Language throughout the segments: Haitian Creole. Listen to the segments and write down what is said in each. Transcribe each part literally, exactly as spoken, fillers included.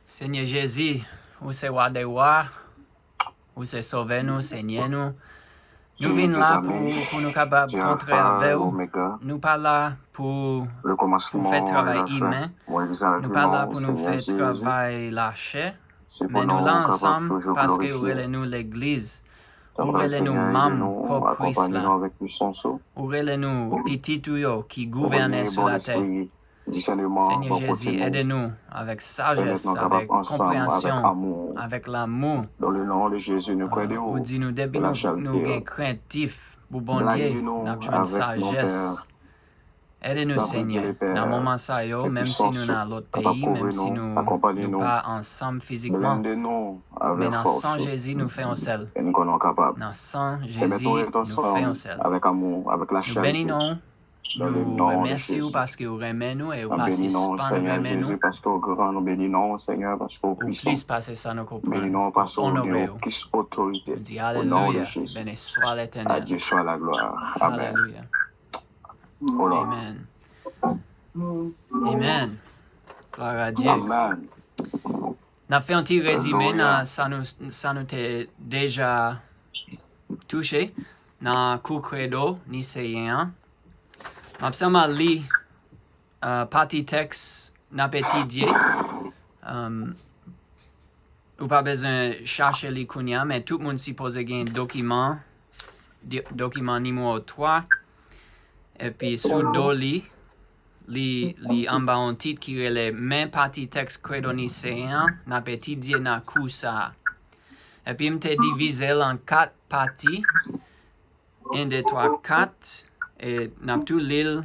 Senyè Jezi, ou se Wa dè wa, ou se Sovè nou, Senyè nou. Nou vin la pou, pou nou kapab kontre avè w. Nou pa la pou, pou fè travay imen. Nou pa la pou nou fè travay lachè. Men nou la ansanm paske ou rele nou legliz. Ou rele nou manm kò Kris la. Ou rele nou pitit ou yo ki gouvène sou latè. Senyè Jezi, ede nou avèk sajès, avèk konpreyansyon, avèk lamou. Ou di nou, depi nou, nou gen krentif pou Bondye, n ap jwenn sajès. Ede nou, Senyè, nan moman sa yo, menm si nou nan lòt peyi, menm si nou, nou pa ansanm fizikman, men nan san Jezi, nou fè yon sèl. Nan san Jezi, nou fè yon sèl. Nou beni non w, nou remèsye w paske w renmen nou e w pa sispann renmen nou. Ou plis pase sa nou konprann. Onore w. Nou di alelouya, beni swa Letènèl. Alelouya. Amen. Amen. Glwa a Dye. N ap fè yon ti rezime nan sa nou, sa nou te deja touche nan kou kredo niseyen an. M ap sèlman li, uh, pati tèks n ap etidye. Um, ou pa bezwen chache li kounye a, men tout moun sipoze gen dokiman, di- dokiman nimewo twa. Epi sou do li, li, li anba yon tit ki rele Men pati tèks kredo niseyen an, n ap etidye nan kou sa a. Epi m te divize l an kat pati, en, de, twa, kat, e n ap tou li l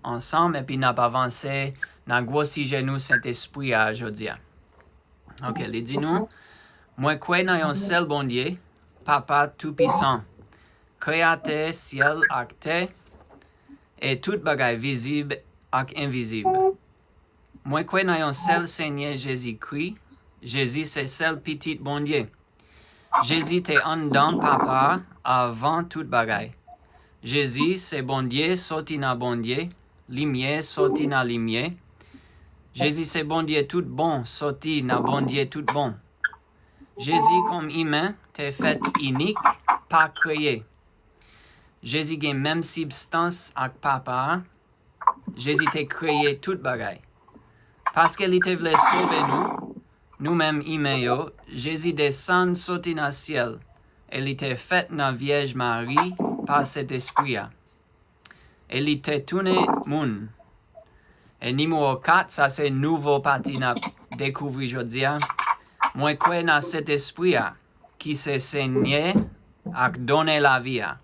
ansanm, epi n ap avanse nan gwo sijè nou, Sentespri a, jodi a. Ok, li di nou, mwen kwè nan yon sèl Bondye, Papa Toupisan, Kreyatè syèl ak tè, e tout bagay vizib ak envizib. Mwen kwè nan yon sèl Senyè Jezikri. Jezi se sèl Pitit Bondye. Jezi te anndan Papa a avan tout bagay. Jezi se Bondye soti nan Bondye, limyè soti nan limyè. Jezi se Bondye tout bon soti nan Bondye tout bon. Jezi kòm imen te fèt inik, pa kreye. Jezi gen menm sibstans ak Papa a. Jezi te kreye tout bagay. Paske li te vle sove nou, nou menm imen yo, Jezi desann soti nan syèl e li te fèt nan Vyèj Mari pa Sentespri a. E li te tounen moun. E nimewo kat, sa se nouvo pati n ap dekouvri jodi a. Mwen kwè nan Sentespri a, ki se Senyè ak Donnè lavi a.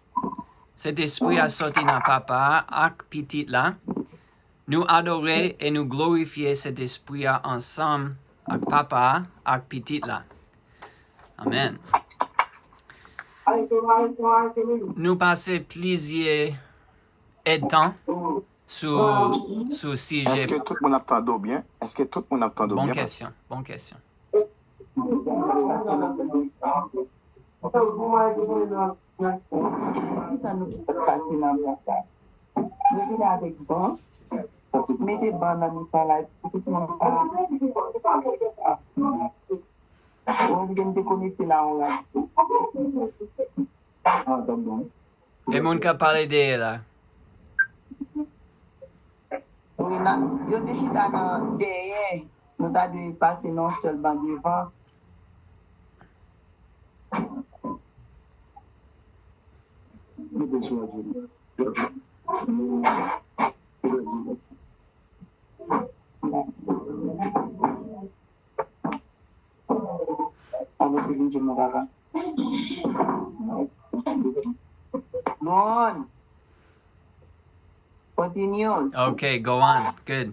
Sentespri a soti nan Papa a ak Pitit la. Nou adore e nou glorifye Sentespri a ansanm ak Papa a ak Pitit la. Amèn. Nou pase plizyè èdtan sou, sou sijè. Èske tout moun ap tande w byen? Èske tout moun ap tande w byen? Bon kèsyon, bon kèsyon. Kisa nou t ap pase nan baka? Nou vin avèk ban, mete ban nan mitan la, epi tout moun pale. Ou oblije m te konekte la yon radyo. Ah, tande. E moun k ap pale dèyè la? Wi, nan, yo te chita nan dèyè. Nou ta dwe pase nan yon sèl ban devan. Mete sou radyo. Alo, se vin jwenn mwen, papa. Bon. Continues. Ok, go on. Good.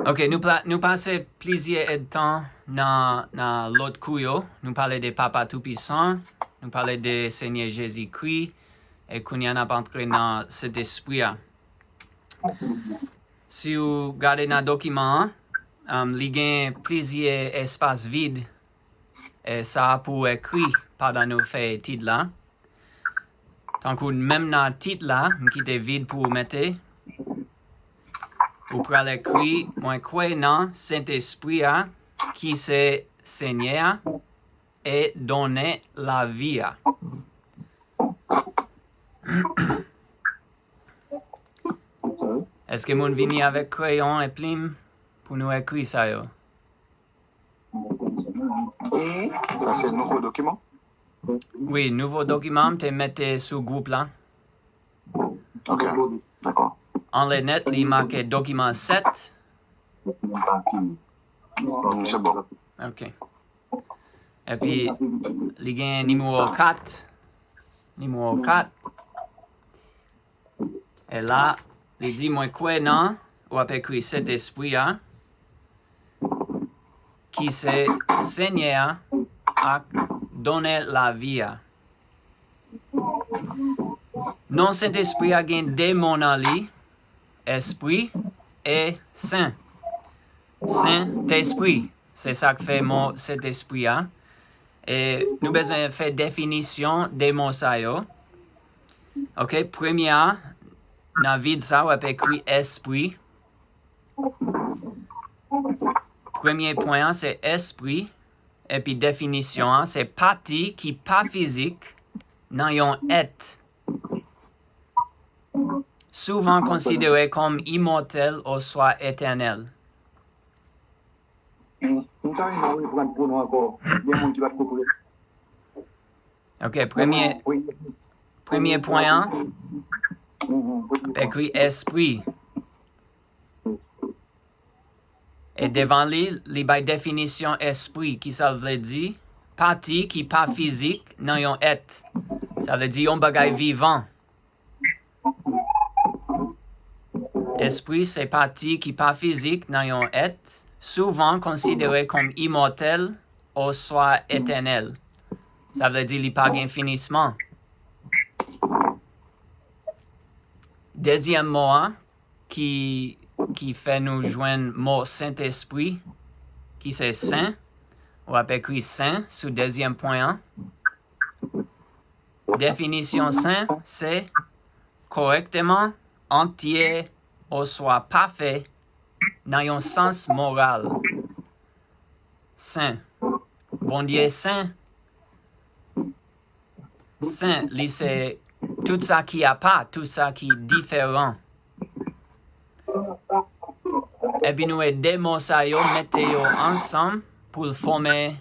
Ok, nou, pla- nou pase plizyè èdtan nan, nan lòt kou yo. Nou pale de Papa Toupisan, nou pale de Senyè Jezikri, e kounye a n ap antre nan Sentespri a. Si w gade nan dokiman an, um, li gen plizyè espas vid, e sa a pou w ekri pandan nou fè etid la. Tankou menm nan tit la, m kite vid pou w mete. Ou pral ekri, mwen kwè nan Sentespri a, ki se Senyè a, e donnen lavi a. Èske moun vini avèk kreyon e plim pou nou ekri sa yo? Sa se nouvo dokiman? Wi, nouvo dokiman m te mete sou gwoup la. Ok, dakò. Anlè nèt, li make dokiman sèt. Mm, se bon. Ok. Epi, li gen nimewo kat. Nimewo kat. E la, li di, mwen kwè nan, w ap ekri Sentespri a, ki se Senyè a ak donnen lavi a. Non Sentespri a gen de mo nan li, Espri e Sen. Sentespri. Se sa k fè mo Sentespri a. E nou bezwen fè definisyon de mo sa yo. Ok, premye a, nan vid sa, w ap ekri espri. Premye pwen an, se espri. Epi definisyon an, se pati ki pa fizik nan yon èt. Souvan konsidere kòm imòtèl oswa etènèl. M ta renmen reprann pou nou ankò. Gen moun ki pa t konprann. Ok, premye, premye pwen an, ekri espri. E devan li, li bay definisyon espri, ki sa l vle di, pati ki pa fizik nan yon èt. Sa vle di yon bagay vivan. Espri se pati ki pa fizik nan yon èt, souvan konsidere kòm imòtèl oswa etènèl. Sa vle di li pa gen finisman. Dezyèm mo a, ki, ki fè nou jwenn mo Sentespri, ki se sen. W ap ekri sen sou dezyèm pwen an. Definisyon sen se korèkteman, antye, oswa pafè nan yon sans moral. Sen. Bondye sen. Sen, li se tout sa ki apa, tout sa ki diferan. Epi nou wè de mo sa yo, mete yo ansanm pou l fòmen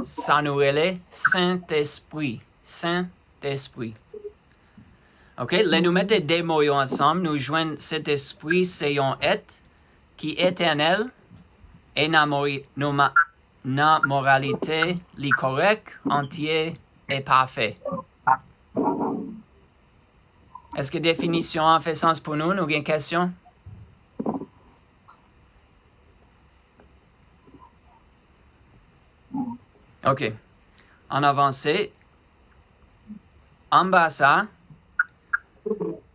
sa nou rele Sentespri. Sentespri. Ok, lè nou mete de mo yo ansanm, nou jwenn Sentespri se yon èt ki etènèl e nan mori-, noma-, nan moralite li kòrèk, antye e pafè. Èske definisyon an fè sans pou nou? Nou gen kesyon? Ok. Ann avanse. Anba sa,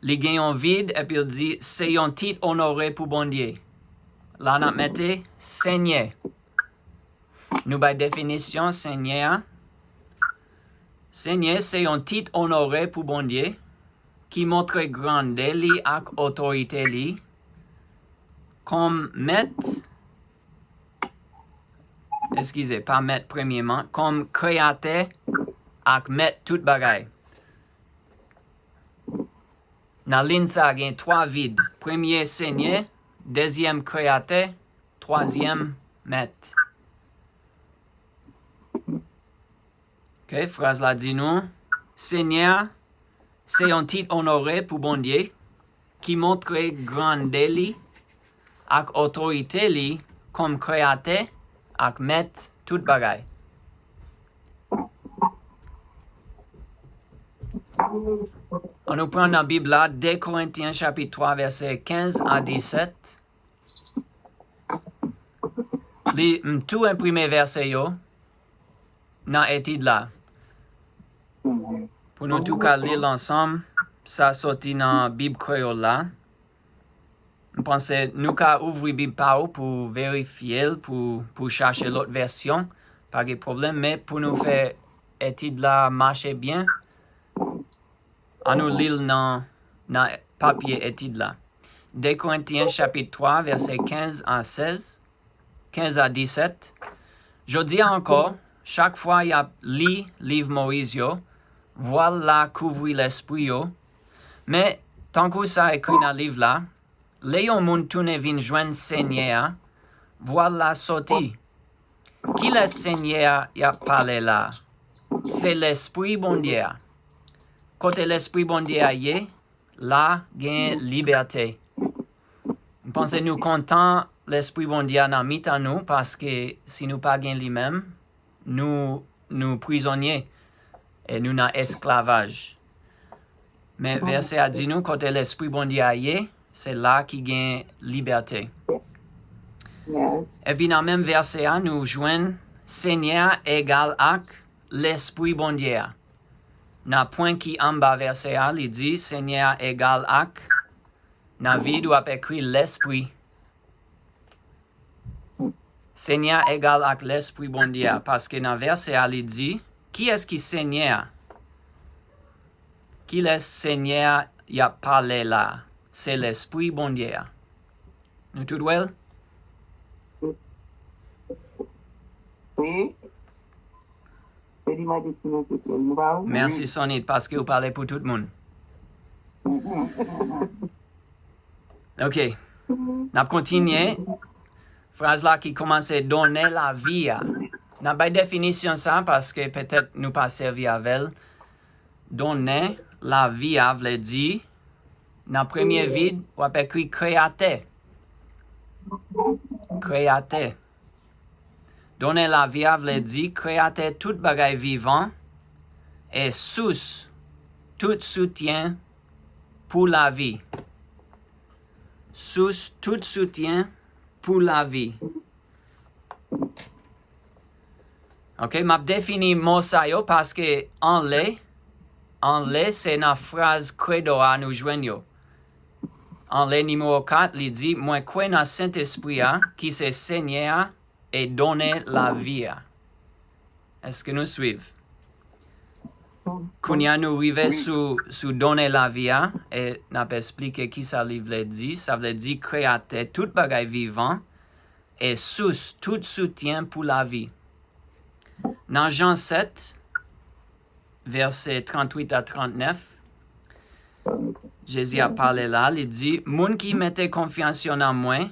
li gen yon vid, epi l di, se yon tit onore pou Bondye. La n ap mete Senyè. Nou bay definisyon Senyè a. Senyè se yon tit onore pou Bondye ki montre grandè li ak otorite li kòm mèt, eskize, pa mèt premyeman, kòm kreyatè ak mèt tout bagay. Nan liy sa gen twa vid. Premye Senyè, dezyèm kreyatè, twazyèm mèt. Ok, fraz la di nou, Senyè a se yon tit onore pou Bondye ki montre grandè li ak otorite li kòm kreyatè ak mèt tout bagay. Ann nou pran nan Bib la, de Korentyen chapit twa, vèsè kenz a disèt. Li, m tou enprime vèsè yo nan etid la. Pou nou tou ka li l ansanm, sa soti nan Bib kreyòl la. M panse nou ka ouvri Bib pa ou pou verifye l, pou, pou chache lòt vèsyon. Pa gen pwoblèm, men pou nou fè etid la mache byen, ann nou li l nan, nan papye etid la. de Korentyen chapit twa, vèsè kenz a sèz, kenz a disèt. Jodi a ankò, chak fwa y ap li liv Moyiz yo, vwal la kouvri lèspri yo. Men, tankou sa ekri nan liv la, lè yon moun tounen vin jwenn Senyè a, vwal la soti. Kilès Senyè a y ap pale la? Se Lèspri Bondye a. Kote Lèspri Bondye a ye, la gen libète. M panse nou kontan Lèspri Bondye a nan mitan nou, paske si nou pa gen li menm, nou, nou prizonye e nou nan esklavaj. Men vèsè a di nou kote Lèspri Bondye a ye, se la ki gen libète. Epi nan menm vèsè a, nou jwenn Senyè a egal ak Lèspri Bondye a. Nan pwen ki anba vèsè a, li di Senyè a egal ak, nan vid w ap ekri Lèspri. Senyè a egal ak Lèspri Bondye a, paske nan vèsè a, li di, kiyès ki Senyè a? Kilès Senyè a y ap pale la? Se Lèspri Bondye a. Nou tout wè l? Wi. Se li mwen destine se pou nou pa ou. Mèsi, Sonny, paske ou pale pou tout moun. Ok. N ap kontinye. Fraz la ki kòmanse donnen lavi a. N ap bay definisyon sa paske petèt nou pa sèvi avè l. Donnen lavi a vle di, nan premye vid, w ap ekri Kreyatè. Kreyatè. Donnen lavi a vle di Kreyatè tout bagay vivan e sous tout soutyen pou lavi. Sous tout soutyen pou lavi. Ok, m ap defini mo sa yo paske anlè, anlè se nan fraz kredo a nou jwenn yo. Anlè nimewo kat, li di, mwen kwè nan Sentespri a, ki se Senyè a, e donnen lavi a. Èske nou swiv? Kounye a nou rive sou, sou donnen lavi a, e n ap esplike kisa li vle di. Sa vle di Kreyatè tout bagay vivan e sous tout soutyen pou lavi. Nan Jan sèt, vèsè tranntuit a trannèf, Jezi ap pale la, li di, moun ki mete konfyans yo nan mwen,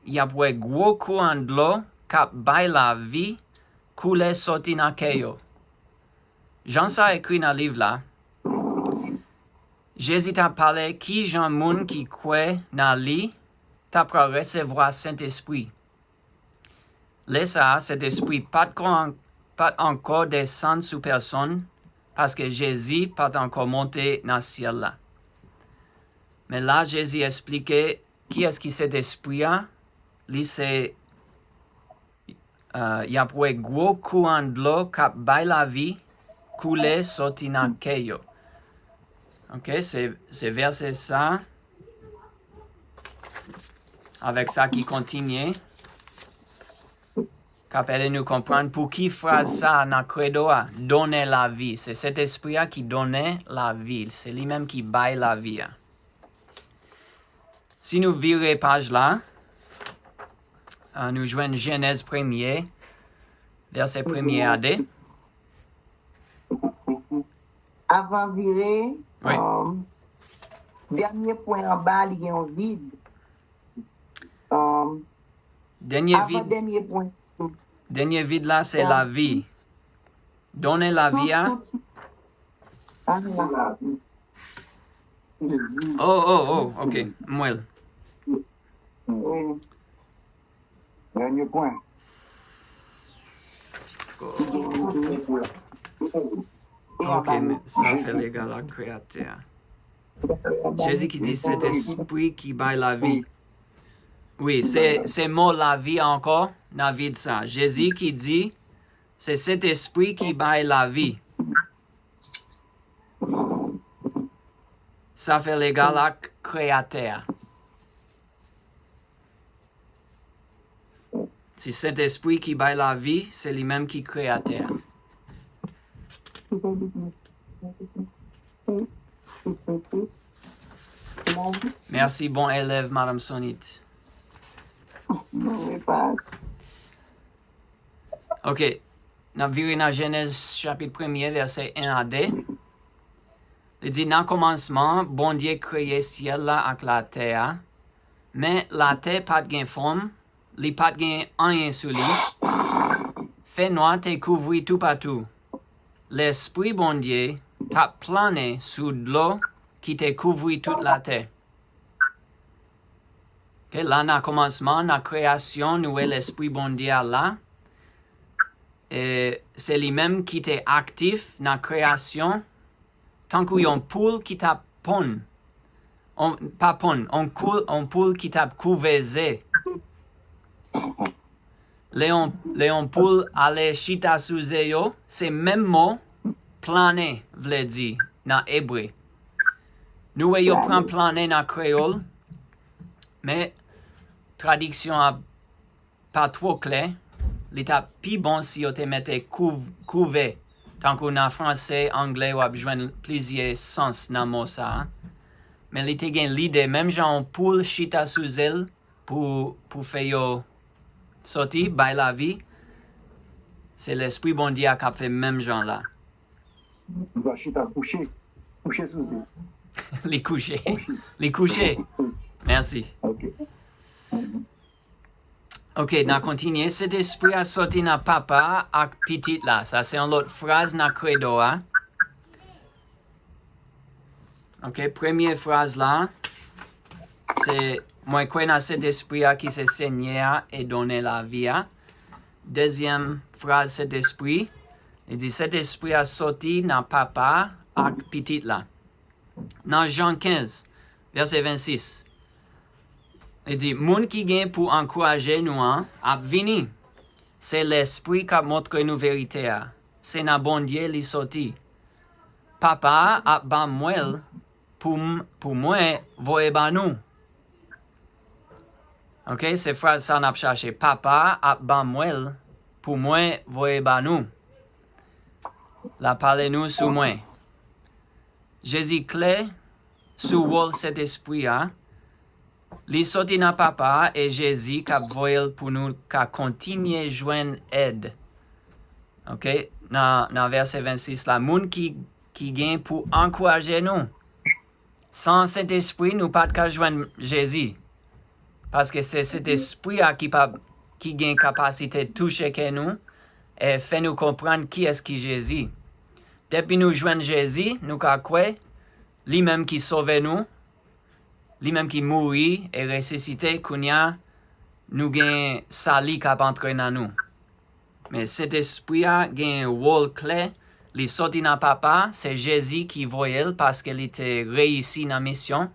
y ap wè gwo kouran dlo k ap bay lavi koule soti nan kè yo. Jan sa ekri nan liv la, Jezi t ap pale ki jan moun ki kwè nan li t ap pral resevwa Sentespri. Lè sa a, Sentespri pa t ko-, pa t ankò desann sou pèsonn, paske Jezi pa t ankò monte nan syèl la. Men la, Jezi esplike kiyès ki Sentespri a, li se, euh, y ap wè gwo kouran dlo k ap bay lavi koule soti nan kè yo. Ok, se, se vèsè sa, avèk sa ki kontinye, k ap ede nou konprann pou ki fraz sa nan kredo a, donnen lavi. Se Sentespri a ki donnen lavi. Se li menm ki bay lavi a. Si nou vire paj la, ah, nou jwenn Jenèz premye, vèsè premye a de. Avan vire, wi. Um, dènye pwen anba, li gen yon vid. Um, dènye vid, dènye pwen. Dènye vid la, se lavi. Donnen lavi a. Oh, oh, oh, ok. M wè l. Dènye pwen. Ok, men sa fè l egal ak Kreyatè a. Jezi ki di Sentespri ki bay lavi. Wi, se, se mo lavi a ankò nan vid sa. Jezi ki di, se Sentespri ki bay lavi. Sa fè l egal ak Kreyatè a. Se Sentespri ki bay lavi, se li menm ki Kreyatè a. Mèsi, bon elèv, Madanm Sonit. Ok, n ap vire nan Jenèz chapit premye, vèsè en a de. Li di, nan kòmansman, Bondye kreye syèl la ak latè a, men latè pa t gen fòm, li pa t gen anyen sou li. Fènwa te kouvri toupatou. Lespri Bondye t ap plannen sou dlo ki te kouvri tout latè. Ok, la nan kòmansman, nan kreyasyon, nou wè Lespri Bondye a la. E se li menm ki te aktif nan kreyasyon, tankou yon poul ki t ap ponn. On, pa ponn, on, koul, on poul ki t ap kouvè ze. Lè yon, lè yon poul ale chita sou ze yo, se menm mo plannen vle di nan ebre. Nou wè yo pran plannen nan kreyòl, men tradiksyon an pa twò klè. Li t ap pi bon si yo te mete kouv-, kouvè. Tankou nan franse, anglè, w ap jwenn plizyè sans nan mo sa a. Men li te gen lide, menm jan yon poul chita sou ze l pou, pou fè yo soti, bay lavi, se Lespri Bondye a k ap fè menm jan la. Li va chita kouche, kouche sou ze. Li kouche. Kouche. Li kouche. Mèsi. Ok. Ok, n a kontinye. Sentespri a soti nan Papa a ak Pitit la. Sa se yon lòt fraz nan kredo a. Ok, premye fraz la, se, mwen kwè nan Sentespri a ki se Senyè a e donnen lavi a. Dezyèm fraz Sentespri, li di, Sentespri a soti nan Papa a ak Pitit la. Nan Jan kenz, vèsè vennsis, li di, moun ki gen pou ankouraje nou an ap vini. Se Lespri k ap montre nou verite a. Se nan Bondye li soti. Papa a ap ban mwen l pou m, pou mwen voye ban nou. Ok, se fraz sa n ap chache. Papa a ap ban mwen l pou mwen voye ban nou. L ap pale nou sou mwen. Jezi klè sou wòl Sentespri a. Li soti nan Papa a e Jezi k ap voye l pou nou ka kontinye jwenn èd. Ok, nan, nan vèsè vennsis la, moun ki, ki gen pou ankouraje nou. San Sentespri, nou pa t ka jwenn Jezi. Paske se Sentespri a ki pa, ki gen kapasite touche kè nou e fè nou konprann kiyès ki Jezi. Depi nou jwenn Jezi, nou ka kwè, li menm ki sove nou, li menm ki mouri e resisite, kounye a, nou gen sali k ap antre nan nou. Men Sentespri a gen wòl klè, li soti nan Papa, se Jezi ki voye l paske li te reyisi nan misyon.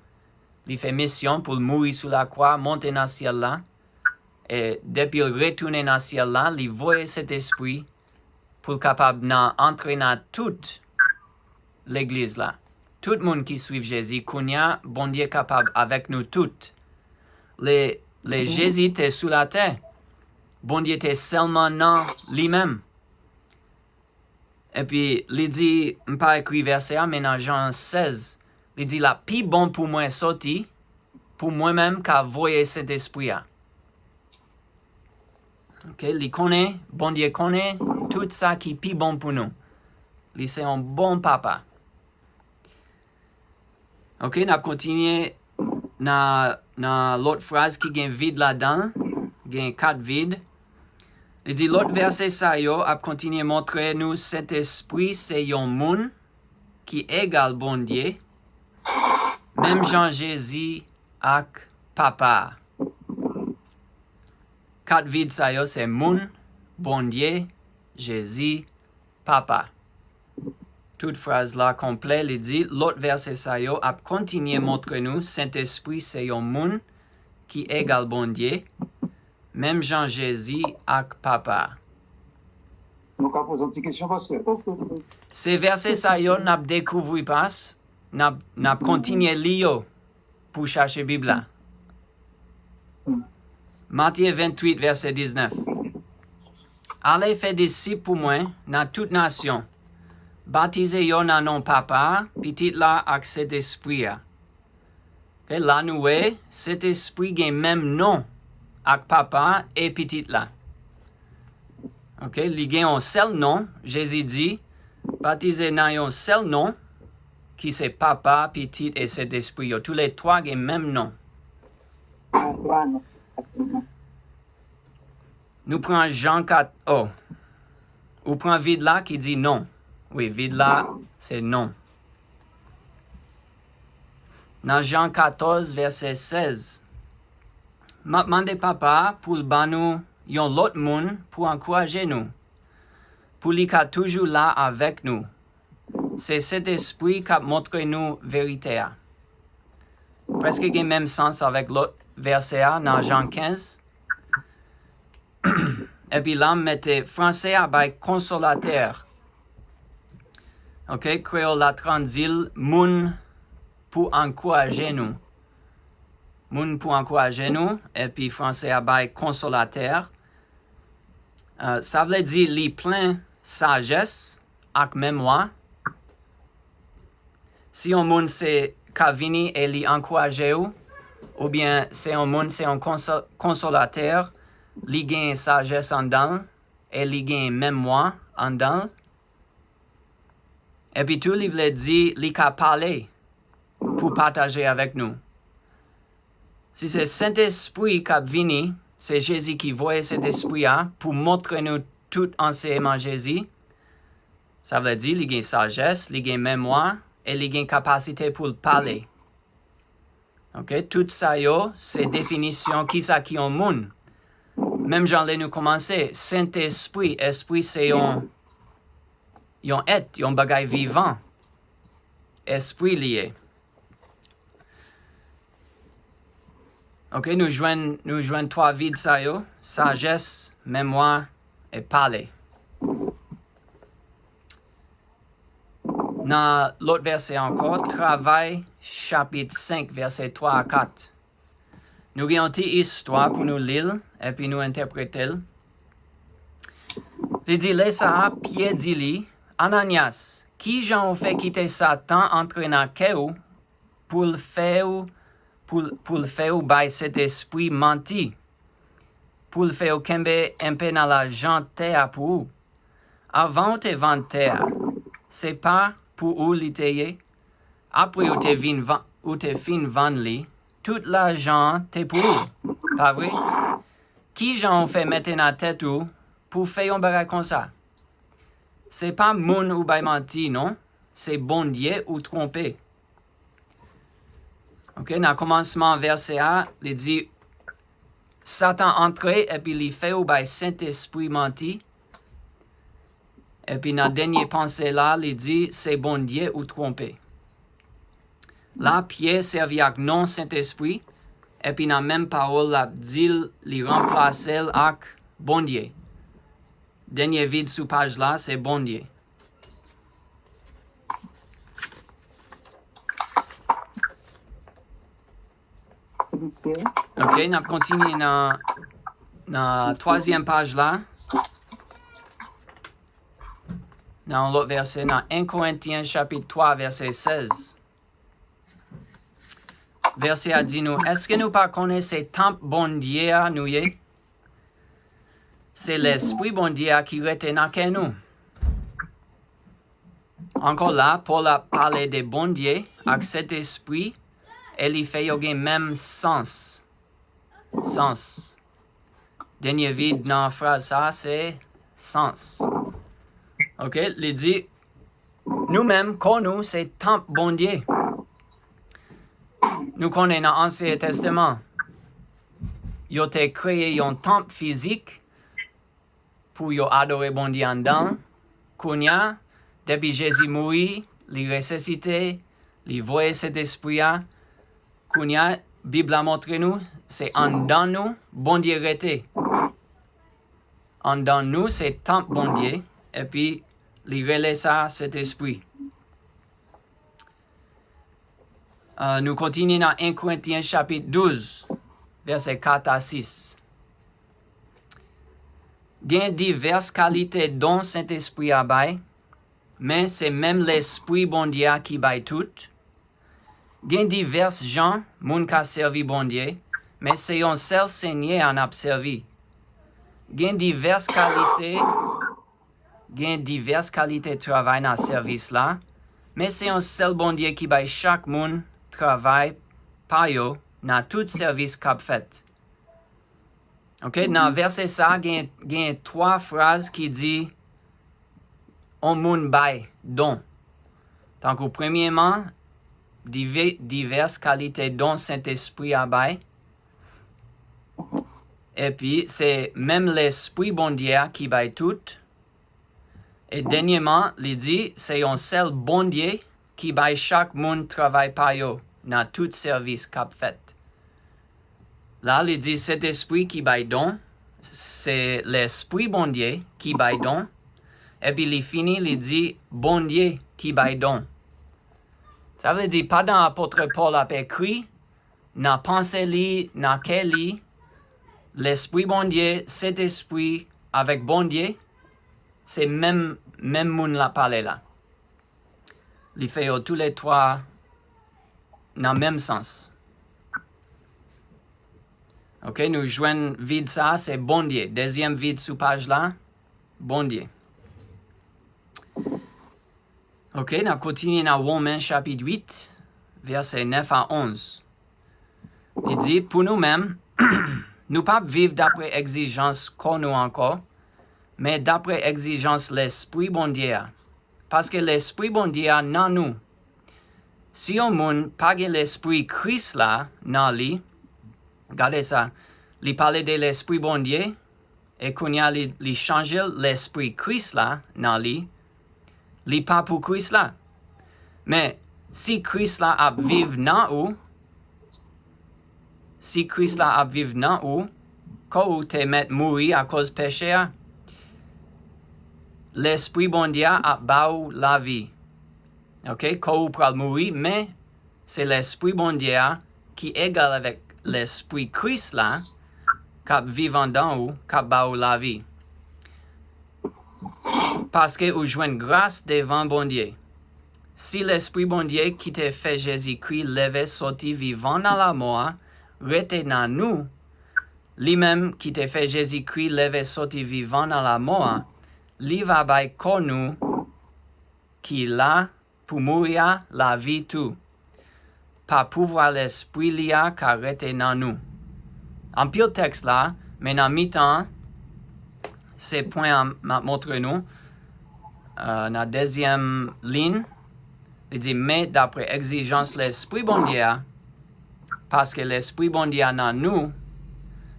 Li fè misyon pou l mouri sou lakwa, monte nan syèl la. E depi l retounen nan syèl la, li voye Sentespri pou l kapab nan antre nan tout legliz la. Tout moun ki swiv Jezi kounye a, Bondye kapab avèk nou tout. Lè, lè Jezi te sou latè, Bondye te sèlman nan li menm. Epi li di, m pa ekri vèsè a, men nan Jan sèz, li di, l ap pi bon pou mwen soti, pou mwen menm ka voye Sentespri a. Ok, li konnen, Bondye konnen tout sa ki pi bon pou nou. Li se yon bon papa. Ok, n ap kontinye nan, nan lòt fraz ki gen vid ladan l. Gen kat vid. Li di, lòt vèsè sa yo ap kontinye montre nou Sentespri se yon moun ki egal Bondye, menm jan Jezi ak Papa a. Kat vid sa yo se moun, Bondye, Jezi, Papa. Tout fraz la konplè, li di, lòt vèsè sa yo ap kontinye montre nou Sentespri se yon moun ki egal Bondye, menm jan Jezi ak Papa a. Nou ka poze yon ti kesyon, pastè? Se vèsè sa yo n ap dekouvri pas, n ap, n ap kontinye li yo pou chache Bib la. Matye venntuit, vèsè diznèf. Ale fè disip pou mwen nan tout nasyon, batize yo nan non Papa a, Pitit la ak Sentespri a. Ok, la nou wè, Sentespri gen menm non ak Papa e Pitit la. Ok, li gen yon sèl non. Jezi di, batize nan yon sèl non, ki se Papa, Pitit e Sentespri. Yo toulètwa gen menm non. Nou pran Jan kat, oh. Ou pran vid la ki di non. Wi, vid la, se non. Nan Jan katòz, vèsè sèz, m ap mande Papa pou l ban nou yon lòt moun pou ankouraje nou, pou li ka toujou la avèk nou. Se Sentespri k ap montre nou verite a. Prèske gen menm sans avèk lòt vèsè a nan Jan kenz. Epi la, m mete franse a bay konsolatè. Ok, kreyòl la tradui l moun pou ankouraje nou. Moun pou ankouraje nou, epi franse a bay konsolatè. Euh, sa vle di li plen sajès ak memwa. Si yon moun se ka vini e li ankouraje w, oubyen se yon moun, se yon konso-, konsolatè, li gen sajès anndan l e li gen memwa anndan l. Epi tou, li vle di li ka pale pou pataje avèk nou. Si se Sentespri k ap vini, se Jezi ki voye Sentespri a pou montre nou tout ansèyman Jezi. Sa vle di li gen sajès, li gen memwa, e li gen kapasite pou l pale. Ok, tout sa yo, se definisyon kisa ki yon moun. Menm jan lè nou kòmanse, Sentespri, espri se yon, yon èt, yon bagay vivan. Espri li ye. Ok, nou jwenn, nou jwenn twa vid sa yo, sajès, memwa, e pale. Nan lòt vèsè ankò, Travay, chapit senk, vèsè twa a kat. Nou gen yon ti istwa pou nou li l, epi nou entèprete l. Li di, lè sa a, Pyè di li, Ananyas, kijan ou fè kite Satan antre nan kè ou pou l fè w, pou l, pou l fè w bay Sentespri manti, pou l fè w kenbe enpe nan lajan tè a pou ou? Avan ou te vann tè a, se pa pou ou li te ye? Apre ou te vin van-, ou te fin vann li, tout lajan an te pou ou, pa vre? Kijan ou fè mete nan tèt ou pou fè yon bagay konsa? Se pa moun ou bay manti, non. Se Bondye ou twonpe. Ok, nan kòmansman vèsè a, li di, Satan antre epi li fè ou bay Sentespri manti. Epi nan dènye panse la, li di, se Bondye ou twonpe. La, Pyè sèvi ak non Sentespri, epi nan menm pawòl l ap di l, li ranplase l ak Bondye. Dènye vid sou paj la, se Bondye. Ok, n ap kontinye nan, nan twazyèm paj la. Nan yon lòt vèsè, nan en Korentyen chapit twa, vèsè sèz. Vèsè a di nou, èske nou pa konnen se tanp Bondye a nou ye? Se Lespri Bondye a ki rete nan kè nou. Ankò la, Pòl ap pale de Bondye ak Sentespri, e li fè yo gen menm sans. Sans. Dènye vid nan fraz sa a se sans. Ok, li di, nou menm, kò nou se tanp Bondye. Nou konnen nan Ansyen Testaman, yo te kreye yon tanp fizik pou yo adore Bondye anndan l. Kounye a, depi Jezi mouri, li resisite, li voye Sentespri a. Kounye a, Bib la montre nou, se anndan nou Bondye rete. Anndan nou se tanp Bondye, epi li rele sa Sentespri. Ah, nou kontinye nan en Korentyen chapit douz, vèsè kat a sis. Gen divès kalite don Sentespri a bay, men se menm Lespri Bondye a ki bay tout. Gen divès jan moun ka sèvi Bondye, men se yon sèl Senyè a n ap sèvi. Gen divès kalite, gen divès kalite travay nan sèvis la, men se yon sèl Bondye ki bay chak moun travay pa yo nan tout sèvis k ap fèt. Ok, nan vèsè sa, gen, gen twa fraz ki di yon moun bay don. Tankou premyeman, dive-, divès kalite don Sentespri a bay. Epi, se menm Lespri Bondye a ki bay tout. E dènyèman, li di, se yon sèl Bondye ki bay chak moun travay pa yo nan tout sèvis k ap fèt. La, li di, Sentespri ki bay don, se Lespri Bondye ki bay don, epi li fini, li di, Bondye ki bay don. Sa vle di, pandan apot Pòl ap ekri, nan panse li, nan kè li, Lespri Bondye, Sentespri avèk Bondye, se menm, menm moun l ap pale la. Li fè yo toulètwa nan menm sans. Ok, nou jwenn vid sa, se Bondye. Dezyèm vid sou paj la, Bondye. Ok, n ap kontinye nan Women chapit uit, vèsè nèf a onz. Li di, pou nou menm, nou p ap viv dapre egzijans kò nou ankò, men dapre egzijans Lespri Bondye a. Paske Lespri Bondye a nan nou. Si yon moun pa gen Lespri Kris la nan li, gade sa, li pale de Lespri Bondye, e kounye a li, li chanje l, Lespri Kris la nan li, li pa pou Kris la. Men, si Kris la ap viv nan ou, si Kris la ap viv nan ou, kò ou te mèt mouri akoz peche a, Lespri Bondye a ap ba ou lavi. Ok, kò ou pral mouri, men se Lespri Bondye a ki egal avèk Lespri Kris la k ap viv anndan ou, k ap ba ou lavi. Paske ou jwenn gras devan Bondye. Si Lespri Bondye ki te fè Jezikri leve soti vivan nan lamò a rete nan nou, li menm ki te fè Jezikri leve soti vivan nan lamò a, li va bay kò nou ki la pou mouri a lavi tou, pa pouvwa Lespri li a ka rete nan nou. Anpil tèks la, men nan mitan an, se pwen an m ap montre nou, euh, nan dezyèm liy, li di, men dapre egzijans Lespri Bondye a, paske Lespri Bondye a nan nou,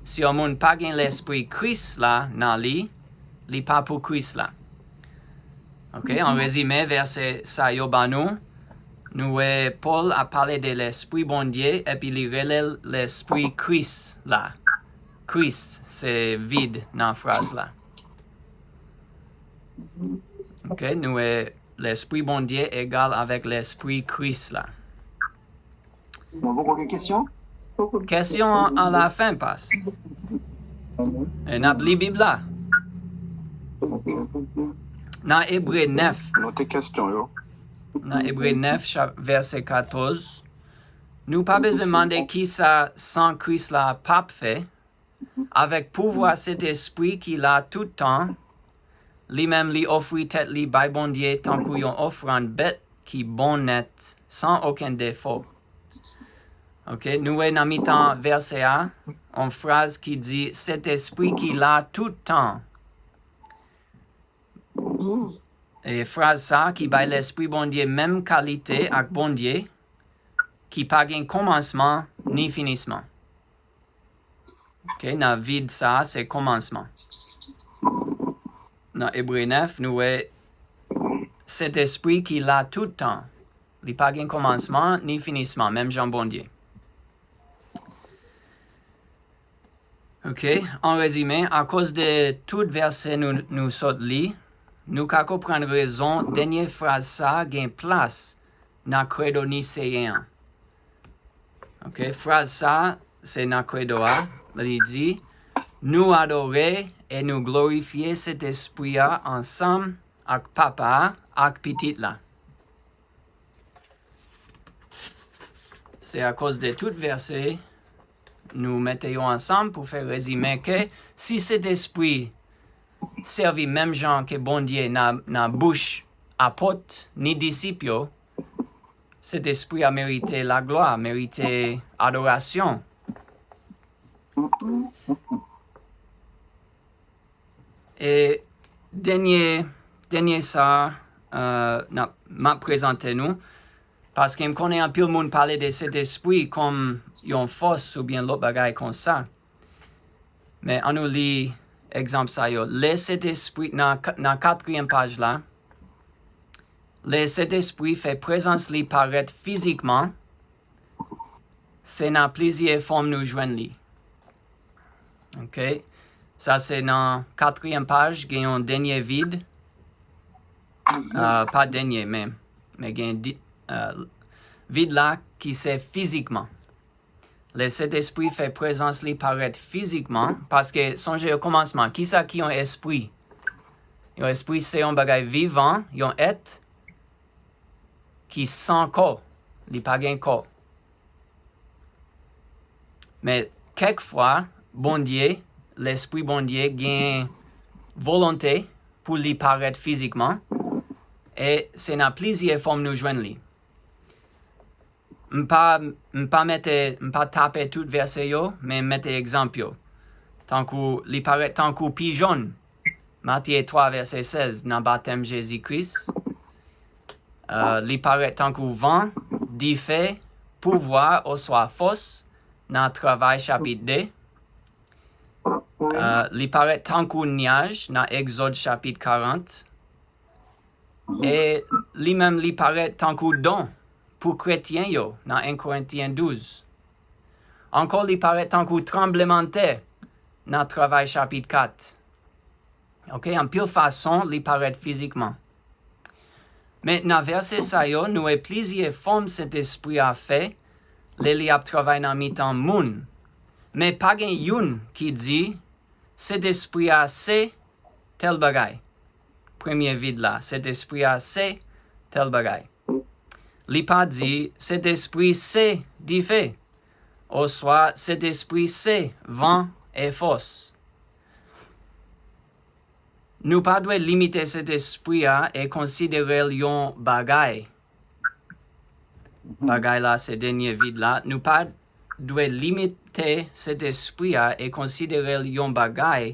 si yon moun pa gen Lespri Kris la nan li, li pa pou Kris la. Ok, an rezime, vèsè sa yo ban nou, nou wè Pòl ap pale de Lespri Bondye, epi li rele l Lespri Kris la. Kris, se vid nan fraz la. Ok, nou wè Lespri Bondye egal avèk Lespri Kris la. Mwen poko gen kesyon? Kesyon an alafen, pas. E n ap li Bib la. Nan Ebre nèf. Note kesyon yo. Nan Ebre nèf, chap-, vèsè katòz. Nou pa bezwen mande kisa san Kris la p ap fè. Avèk pouvwa Sentespri ki la tout tan, li menm li ofri tèt li bay Bondye tankou yon ofrann bèt ki bon nèt, san okenn defo. Ok, nou wè nan mitan vèsè a, yon fraz ki di, Sentespri ki la tout tan. E fraz sa ki bay Lespri Bondye menm kalite ak Bondye, ki pa gen kòmansman ni finisman. Ok, nan vid sa, se kòmansman. Nan Ebre nèf, nou wè Sentespri ki la tout tan. Li pa gen kòmansman ni finisman, menm jan Bondye. Ok, an rezime, akoz de tout vèsè nou, nou sot li, nou ka konprann rezon dènye fraz sa gen plas nan Kredo Niseyen an. Ok, fraz sa, se nan Kredo a, li di, nou adore e nou glorifye Sentespri a ansanm ak Papa a ak Pitit la. Se akoz de tout vèsè, nou mete yo ansanm pou fè rezime ke si Sentespri sèvi menm jan ke Bondye nan, nan bouch apot ni disip yo, Sentespri a merite laglwa, merite adorasyon. E dènye, dènye sa, euh, n ap, m ap prezante nou, paske m konnen anpil moun pale de Sentespri kòm yon fòs oubyen lòt bagay konsa. Men ann nou li egzanp sa yo. Lè Sentespri, nan, nan katriyèm paj la, lè Sentespri fè prezans li parèt fizikman, se nan plizyè fòm nou jwenn li. Ok? Sa se nan katriyèm paj, gen yon dènye vid. Ah, pa dènye, men, men gen di, ah, vid la ki se fizikman. Lè Sentespri fè prezans li parèt fizikman, paske sonje okòmansman, kisa ki yon espri? Yon espri se yon bagay vivan, yon èt ki san kò, li pa gen kò. Men kèk fwa, Bondye, Lespri Bondye gen volonte pou li parèt fizikman, e se nan plizyè fòm nou jwenn li. M pa, m pa mete, m pa tape tout vèsè yo, men m mete egzanp yo. Tankou, li parèt tankou pijon, Matye twa, vèsè sèz, nan batèm Jezi Kris. Euh, li parèt tankou van, dife, pouvwa oswa fòs nan Travay chapit de. Euh, li parèt tankou nyaj nan Egzòd chapit karant. E li menm li parèt tankou don pou kretyen yo nan en Korentyen douz. Ankò, li parèt tankou tranblemanntè nan Travay chapit kat. Ok, anpil fason li parèt fizikman. Men nan vèsè sa yo, nou wè plizyè fòm Sentespri a fè lè li ap travay nan mitan moun. Men pa gen youn ki di Sentespri a se tèl bagay. Premye vid la, Sentespri a se tèl bagay. Li pa di, Sentespri se dife, oswa Sentespri se van e fòs. Nou pa dwe limite Sentespri a e konsidere l yon bagay. Bagay la se dènye vid la. Nou pa dwe limite Sentespri a e konsidere l yon bagay.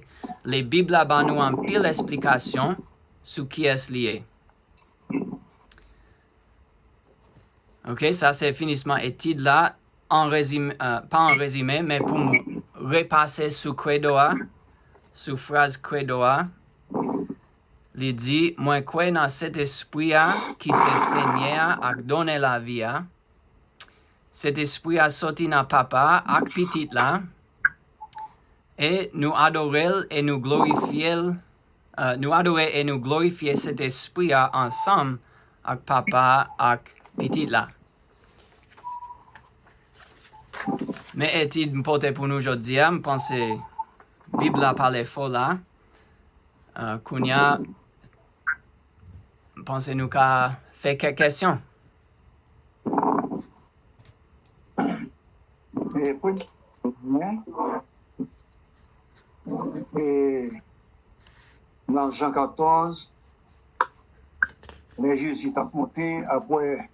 Lè Bib la ba nou anpil esplikasyon sou kiyès li ye. Ok, sa se finisman etid la. An rezime, euh, pa an rezime, men pou m repase sou kredo a, sou fraz kredo a, li di, mwen kwè nan Sentespri a, ki se Senyè a ak Donè lavi a. Sentespri a soti nan Papa a ak Pitit la, e nou adore l e nou glorifye l, euh, nou adore e nou glorifye Sentespri a ansanm ak Papa a ak Pitit la. Men etid m pote pou nou jodi a, m panse Bib la pale fò la. Euh, kounye a, m panse nou ka fè kèk kesyon. E premye, e nan Jan katòz, lè Jezi t ap monte apre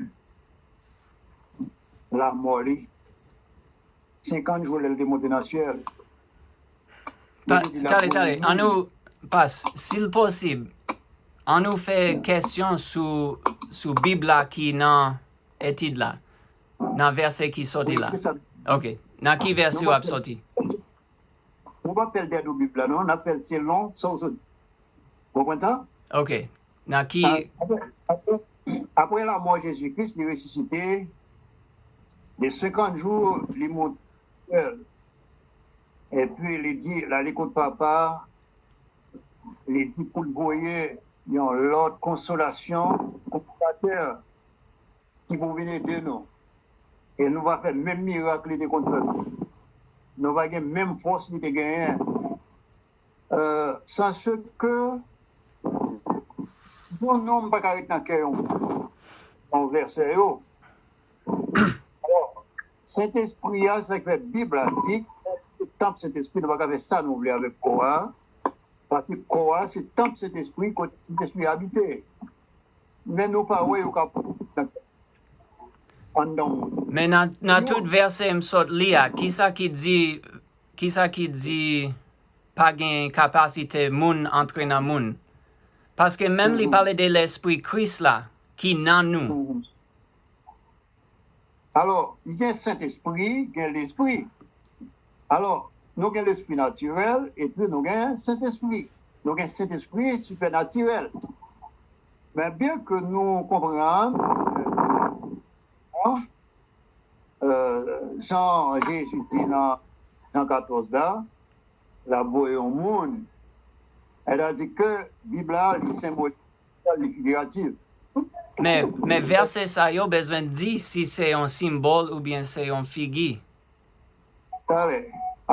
lamò li, senkant jou lè l te monte nan syèl. Tande, tande, ann nou pas, si l posib, ann nou fè kesyon sou, sou Bib la ki nan etid la, nan vèsè ki soti la. Ok, nan ki vèsè w ap soti? Nou pa fè l dèyè Bib la, non, n ap fè l selon sa w soti. Konprann sa? Ok. Nan ki... Apre, apre, apre lamò Jezi Kris, li resisite. De senkant jou, li monte syèl. Epi li di, l ale kot Papa, li di pou l voye yon lòt konsolasyon, konsolatè, ki pou vin ede nou. E nou va fè menm mirak li te konn fè. Nou va gen menm fòs li te genyen. Euh, sansèke yon nonm pa ka ret nan kè yon, yon vèsè yo. Alò, Sentespri a, se sa k fè Bib la di, se tanp Sentespri, nou pa ka fè sa nou vle avèk kò a, paske kò a se tanp Sentespri, kote Sentespri abite. Men nou pa wè yo ka anndan moun. Men nan, nan tout vèsè m sot li a, kisa ki di, kisa ki di pa gen kapasite moun antre nan moun? Paske menm li pale de lespri Kris la ki nan nou. Alò, gen Sentespri, gen lespri. Alò, nou gen lespri natirèl, epi nou gen Sentespri. Nou gen Sentespri sipènatirèl. Men byen ke nou konprann, euh, euh, jan Jezi di nan Jan katòz la, l ap voye yon moun. Sètadi ke Bib la, li senbolik, li figiratif. Men, men vèsè sa yo bezwen di si se yon senbòl oubyen se yon figi. Talè.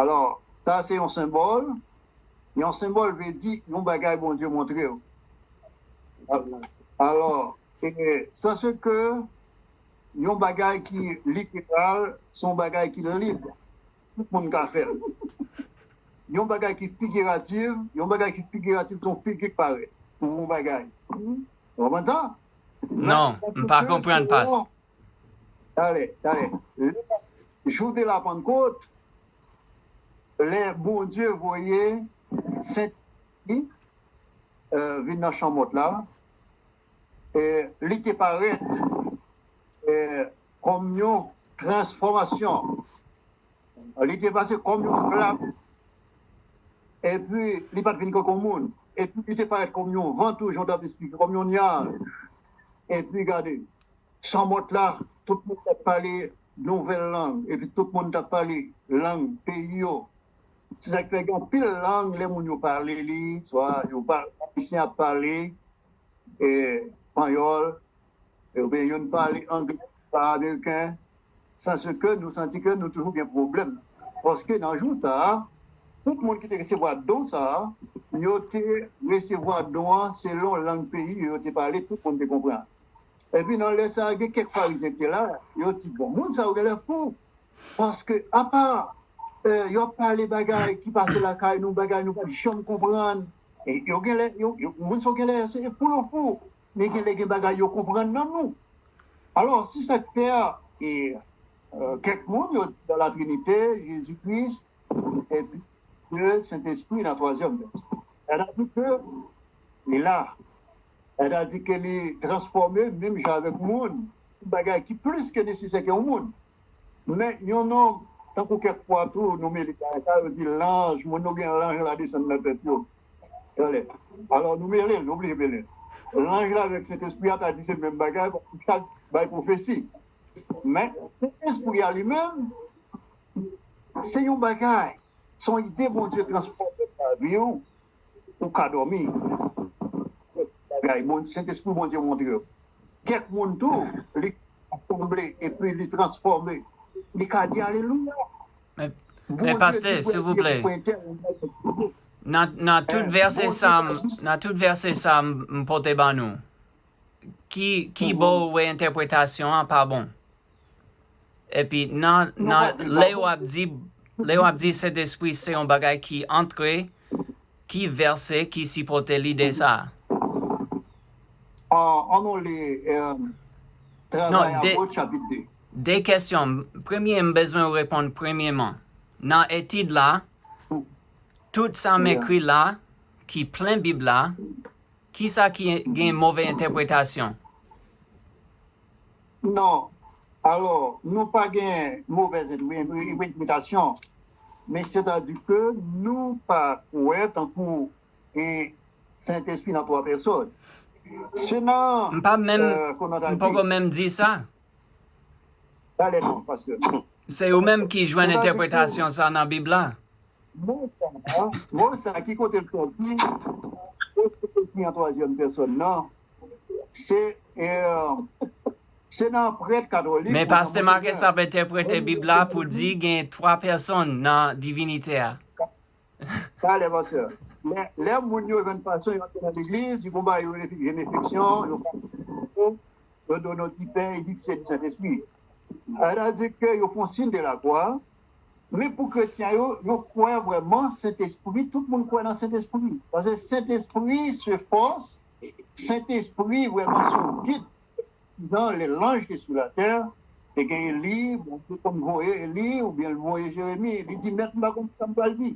Alò, sa se yon senbòl. Yon senbòl vle di yon bagay Bondye montre w. Alò, e, se ke yon bagay ki literal, se yon bagay ki lib. Tout moun ka fè l. Yon bagay ki figiratif, yon bagay ki figiratif, se yon figi k parèt pou yon bagay. Ou konprann sa? Non, m pa konprann, pas. Talè, talè. Jou de la Pannkot, lè Bondye voye Sentespri, euh, vin nan chanmòt la, e li te parèt, e, kòm yon transfòmasyon. Li te pase kòm yon flam. Epi, li pa t vin kankou moun. Epi, li te parèt kòm yon van tou, jan w t ap esplike, kòm yon nyaj. Epi, gade, chanmòt la, tout moun t ap pale nouvèl lang, epi tout moun t ap pale lang peyi yo. Se sa k fè gen anpil lang, lè moun yo pale li, swa yo pa, Ayisyen ap pale, e, panyòl, e, oubyen youn pale anglè, pa ameriken, san se ke nou santi ke nou toujou gen pwoblèm. Paske nan jou sa a, tout moun ki te resevwa don sa a, yo te resevwa don an selon lang peyi yo, yo te pale, tout moun te konprann. Epi nan lè sa a, gen kèk Farizyen ki te la, yo di, "Bon, moun sa yo genlè fou." Paske, apa, eh, yo ap pale bagay ki pase lakay nou, bagay nou pa t janm konprann. E yo genlè, yo, yo, moun sa yo genlè, se pou yo fou. Men genlè gen bagay yo konprann nan nou. Alò, se sa k fè, e, eh, kèk moun, yo di nan Latrinite, Jezi Kris, epi Dye, Sentespri nan twazyèm pèsòn. Sètadi ke li la. Sètadi ke li transfòme menm jan avèk moun, yon bagay ki plis ke nesesè ke yon moun. Men yon nonm, tankou kèk fwa tou, nou mele bagay sa, yo di lanj, moun nou gen lanj la desann nan tèt yo. Tande. Alò, nou mele l, nou bliye mele l. Lanj la avèk Sentespri a ta di se menm bagay, paske chak bay pwofesi. Men, Sentespri a li menm, se yon bagay, se yon ide Bondye transfòme nan vi w, ou ka dòmi. Bagay, Bon, Sentespri Bondye montre w. Kèk moun tou, li sanble, epi li transfòme. Li ka di, "Alelouya." Men, men pastè, silvouplè, nan, nan tout vèsè sa, nan tout vèsè sa m, m pote ban nou, ki, ki bò ou wè entèpretasyon an pa bon? Epi nan, nan, lè yo ap di, lè yo ap di Sentespri se yon bagay ki antre, ki vèsè ki sipòte lide sa a? An, an nou li, eh, Travay Apot chapit de. De kesyon. Premye, m bezwen w reponn premyeman. Nan etid la, tout sa m ekri la, ki plen Bib la, kisa ki gen move entèpretasyon? Non. Alò, nou pa gen movèz entèpretasyon, men sètadi ke nou pa kwè tankou e Sentespri nan twa pèsòn. Se nan, m pa menm, eh, m poko menm di sa. Talè non, pastè. Se ou menm ki jwenn entèpretasyon sa nan Bib la? Mo sa, mo sa ki kote l sòti? Mo sa ki an twazyèm pèsòn nan, se, eh, se nan prèt katolik. Men pastè Marcus ap entèprete Bib la pou di gen twa pèsòn nan divinite a. Talè, pastè. Lè, lè moun yo jwenn fason yo antre nan legliz, yo konba yo rele jenefleksyon, yo, yo do nou di pen, yo di ki se di Sentespri. Sètadi ke yo fè yon siy de lakwa, men pou kretyen yo, yo kwè vrèman Sentespri, tout moun kwè nan Sentespri. Paske Sentespri se fòs, Sentespri vrèman se yon gid. Jan lè lanj te sou latè, te gen Eli, Bondye konn voye Eli, oubyen l voye Jeremi, li di, Mèt, m pa konn sa m pral di.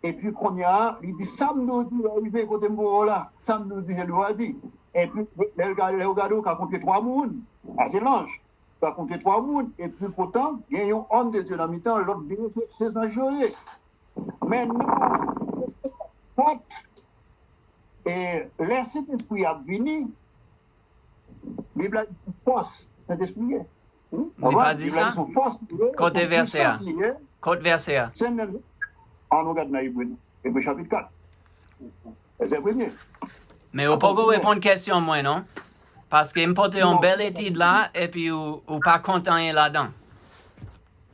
Epi kounye a, li di, sa m di w di a rive kote m voye w la. Sa m di w di, se li w a di. Epi, lè w gade, lè w gade, w ka konte twa moun. A se lanj. W ka konte twa moun. Epi poutan, gen yon homme de Dieu nan mitan, lòt de yo, se, se zanj yo ye. Men nou, e, lè Sentespri ap vini, Bib la di se fòs Sentespri ye. Wi. Li pa di sa? Bib la di se fòs li ye, se pwisans li ye. Kot vèsè a? Se menm. Ann nou gad nan Ebre, Ebre chapit kat. Vèsè premye. Men ou poko reponn kesyon mwen, non? Paske m pote yon bèl etid la, epi ou, ou pa kont anyen ladan.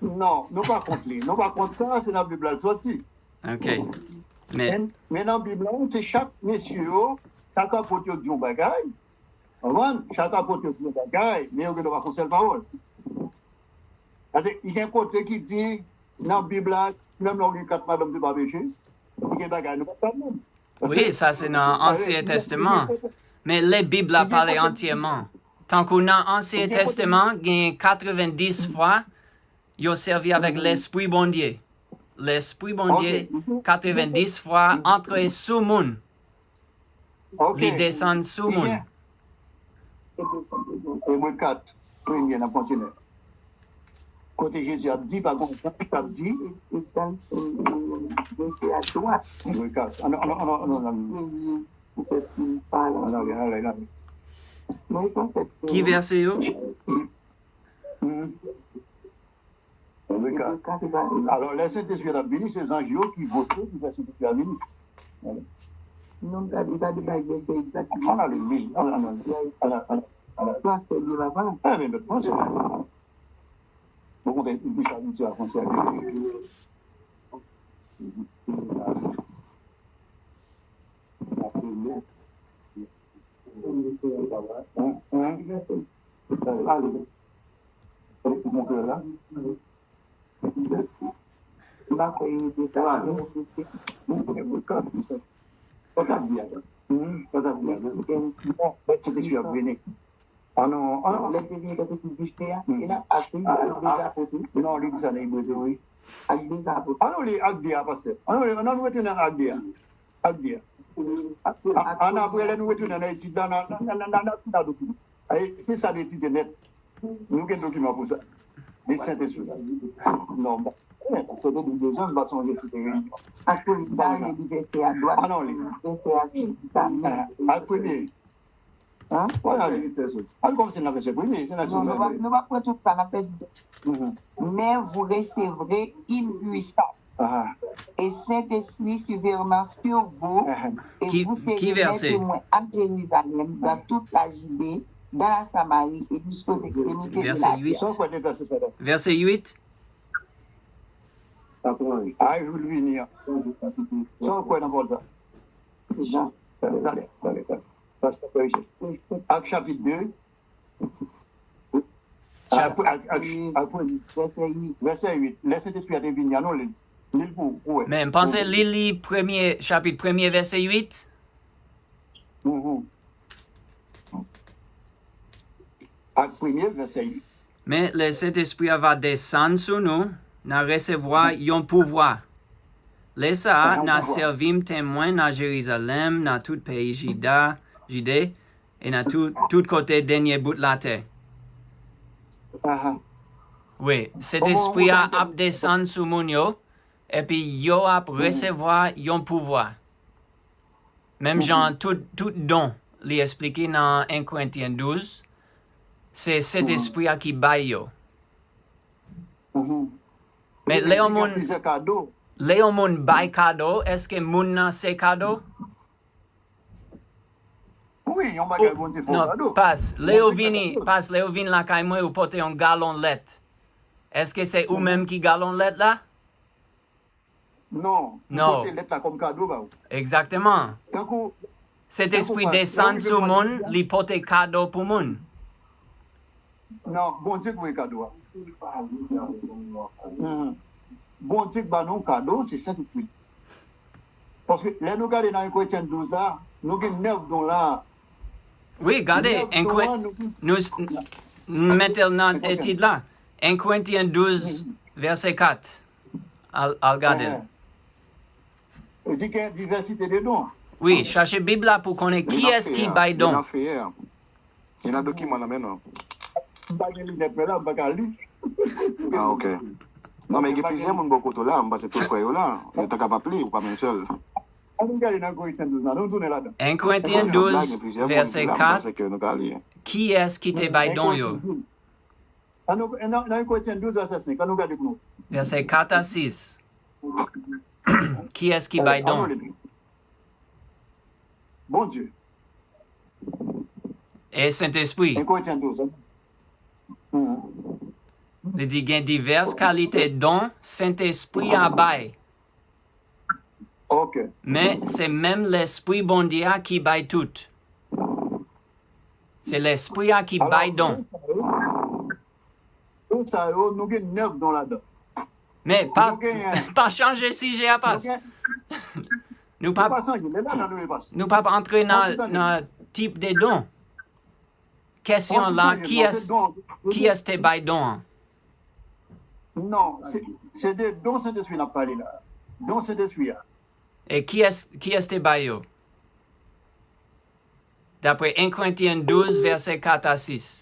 Non, nou pa kont li. Nou pa kont sa, se nan Bib la l soti. Ok. Men, men nan Bib la, se chak mesye yo, chak apot yo di yon bagay. Konprann? Chak apot yo di yon bagay, men yo gen dwa pa fè yon sèl pawòl. Paske gen kote ki di, nan Bib la, menm lè w gen kat madanm, se pa peche. Gen bagay nou pa t konn menm. Wi, sa se nan Ansyen Tèsteman. Men lè Bib la pale antyèman. Tankou nan Ansyen Tèsteman, gen katrevenndis fwa yo sèvi avèk Lespri Bondye. Lespri Bondye, katrevenndis fwa, antre sou moun. Li desann sou moun. Ebre kat, premye nan kontinè. Kote Jezi ap di, pa gen yon kat k ap di. Ebre kat. Ann, ann, ann, ann, ann, ann. Ki vèsè yo? Alò, lè Sentespri a t ap vini, se zanj yo ki vote pou fè Sentespri a vini. Non, m ta, m ta di bay vèsè egzak. Ann ale li, ann ale, ann ale, ann ale, ann ale. Fransè li, papa. A, men, lòt fransè. Bon, konn epi sa, li di a fransè a. Hein, hein. Ale. Ou montre la. M pa kwè yo te ta. Sa w t ap di a? Sa w t ap di a? Bon, bèt se te sou ap vini. Ah non, ah non. Lè te vini tankou ti dife a, e nan ak wi, ak dezapot wi. Non, li di sa nan Ebre tou wi. Ak dezapot. Ah non, li ak de a, pastè. Ah non, li, ah non, nou rete nan ak de a. Ak de a. Ak, ak, ann apre, lè nou retounen nan etid la, nan, nan, nan dokiman. Ay, se sa nou etidye nèt. Nou gen dokiman pou sa. Li Sentespri. Non, m pa, eh, pastè te di m bezwen, m pa sonje si te reyinyon. Ak premye, sa vle di vèsè a dwat. Ah non, li. Vèsè a sa menm. Ah, ak premye. Hein? Wè, al, al kòmanse nan vèsè premye, se nan... Non, nou pa, nou pa pran tout sa, n ap pèdi tan. Mhm. Mais vous recevrez une puissance, et Saint-Esprit surviendra sur vous, et vous serez mes témoins à Jérusalem, dans toute la Judée, dans la Samarie et jusqu'aux extrémités de la terre. Vèsè uit. Sa w kwè de vèsè sa la? Vèsè uit. Ay, jou l vini an. Sa w kwè nan pawòl sa? Jan. Gade, gade, gade. Pastè Moïse. Ak chapit de. Chap- Ak, ak, ak, ak, vèsè uit. Vèsè uit. Lè Sentespri a te vini an, nou li l. Li l pou, pou wè. Men m panse li li premye, chapit premye, vèsè uit. Mhm. Ak premye, vèsè uit. Men lè Sentespri a va desann sou nou, n a resevwa yon pouvwa. Lè sa a, n a sèvi m temwen nan Jerizalèm, nan tout peyi Jida, Jide, e nan tout, tout kote dènye bout latè. Wi, Sentespri a ap desann sou moun yo, epi yo ap resevwa yon pouvwa. Menm jan tout, tout don, li esplike nan en Korentyen douz, se Sentespri a ki bay yo. Men lè yon moun, lè yon moun bay kado, èske moun nan se kado? Wi, yon bagay Bondye fè w kado. Pas, lè yo vini, pas, lè yo vin lakay mwen, yo pote yon galon lèt. Èske se ou menm ki galon lèt la? Non, li pote lèt la kòm kado ba ou. Egzakteman. Tankou, Sentespri desann sou moun, li pote kado pou moun. Non, Bondye ki voye kado a. Mhm. Bondye ki ba nou kado, se Sentespri. Paske lè nou gade nan en Korentyen douz la, nou gen nèf don la. Wi, gade, nèf en don Kwen- an, nou gen nou s- n- mete l nan etid la. En Korentyen douz, vèsè kat. Al, al gade l. Li di gen divèsite de don. Wi, chache Bib la pou konnen kiyès ki bay don. Gen nan dokiman nan men nou. M pa gen linèt mwen la, m pa ka li. Ah, ok. Non, men gen plizyè moun bò kote w la, m panse tout frè yo la. Yo ta kapab li, ou pa menm sèl. Ann gade nan Korentyen douz la, nou tounen ladan. En Korentyen douz, vèsè kat. Kiyès ki te bay don yo? Ann nou, nan, nan en Korentyen douz, vèsè senk, ann nou gade pou nou. Vèsè kat a sis. Kiyès ki bay don? Bondye. E Sentespri. En Korentyen douz. Mhm. Li di gen divès kalite don Sentespri a bay. Ok. Men se menm Lespri Bondye a ki bay tout. Se Lespri a ki bay don. Tout sa yo, nou gen nèf don ladan. Men pa, pa chanje sijè a pas. Nou pa, nou pa antre nan, nan tip de don. Kesyon la, kiyès, kiyès te bay don an? Non, se, se de don Sentespri n ap pale la. Don Sentespri a. E kiyès, kiyès te bay yo? Dapre en Korentyen douz, vèsè kat a sis.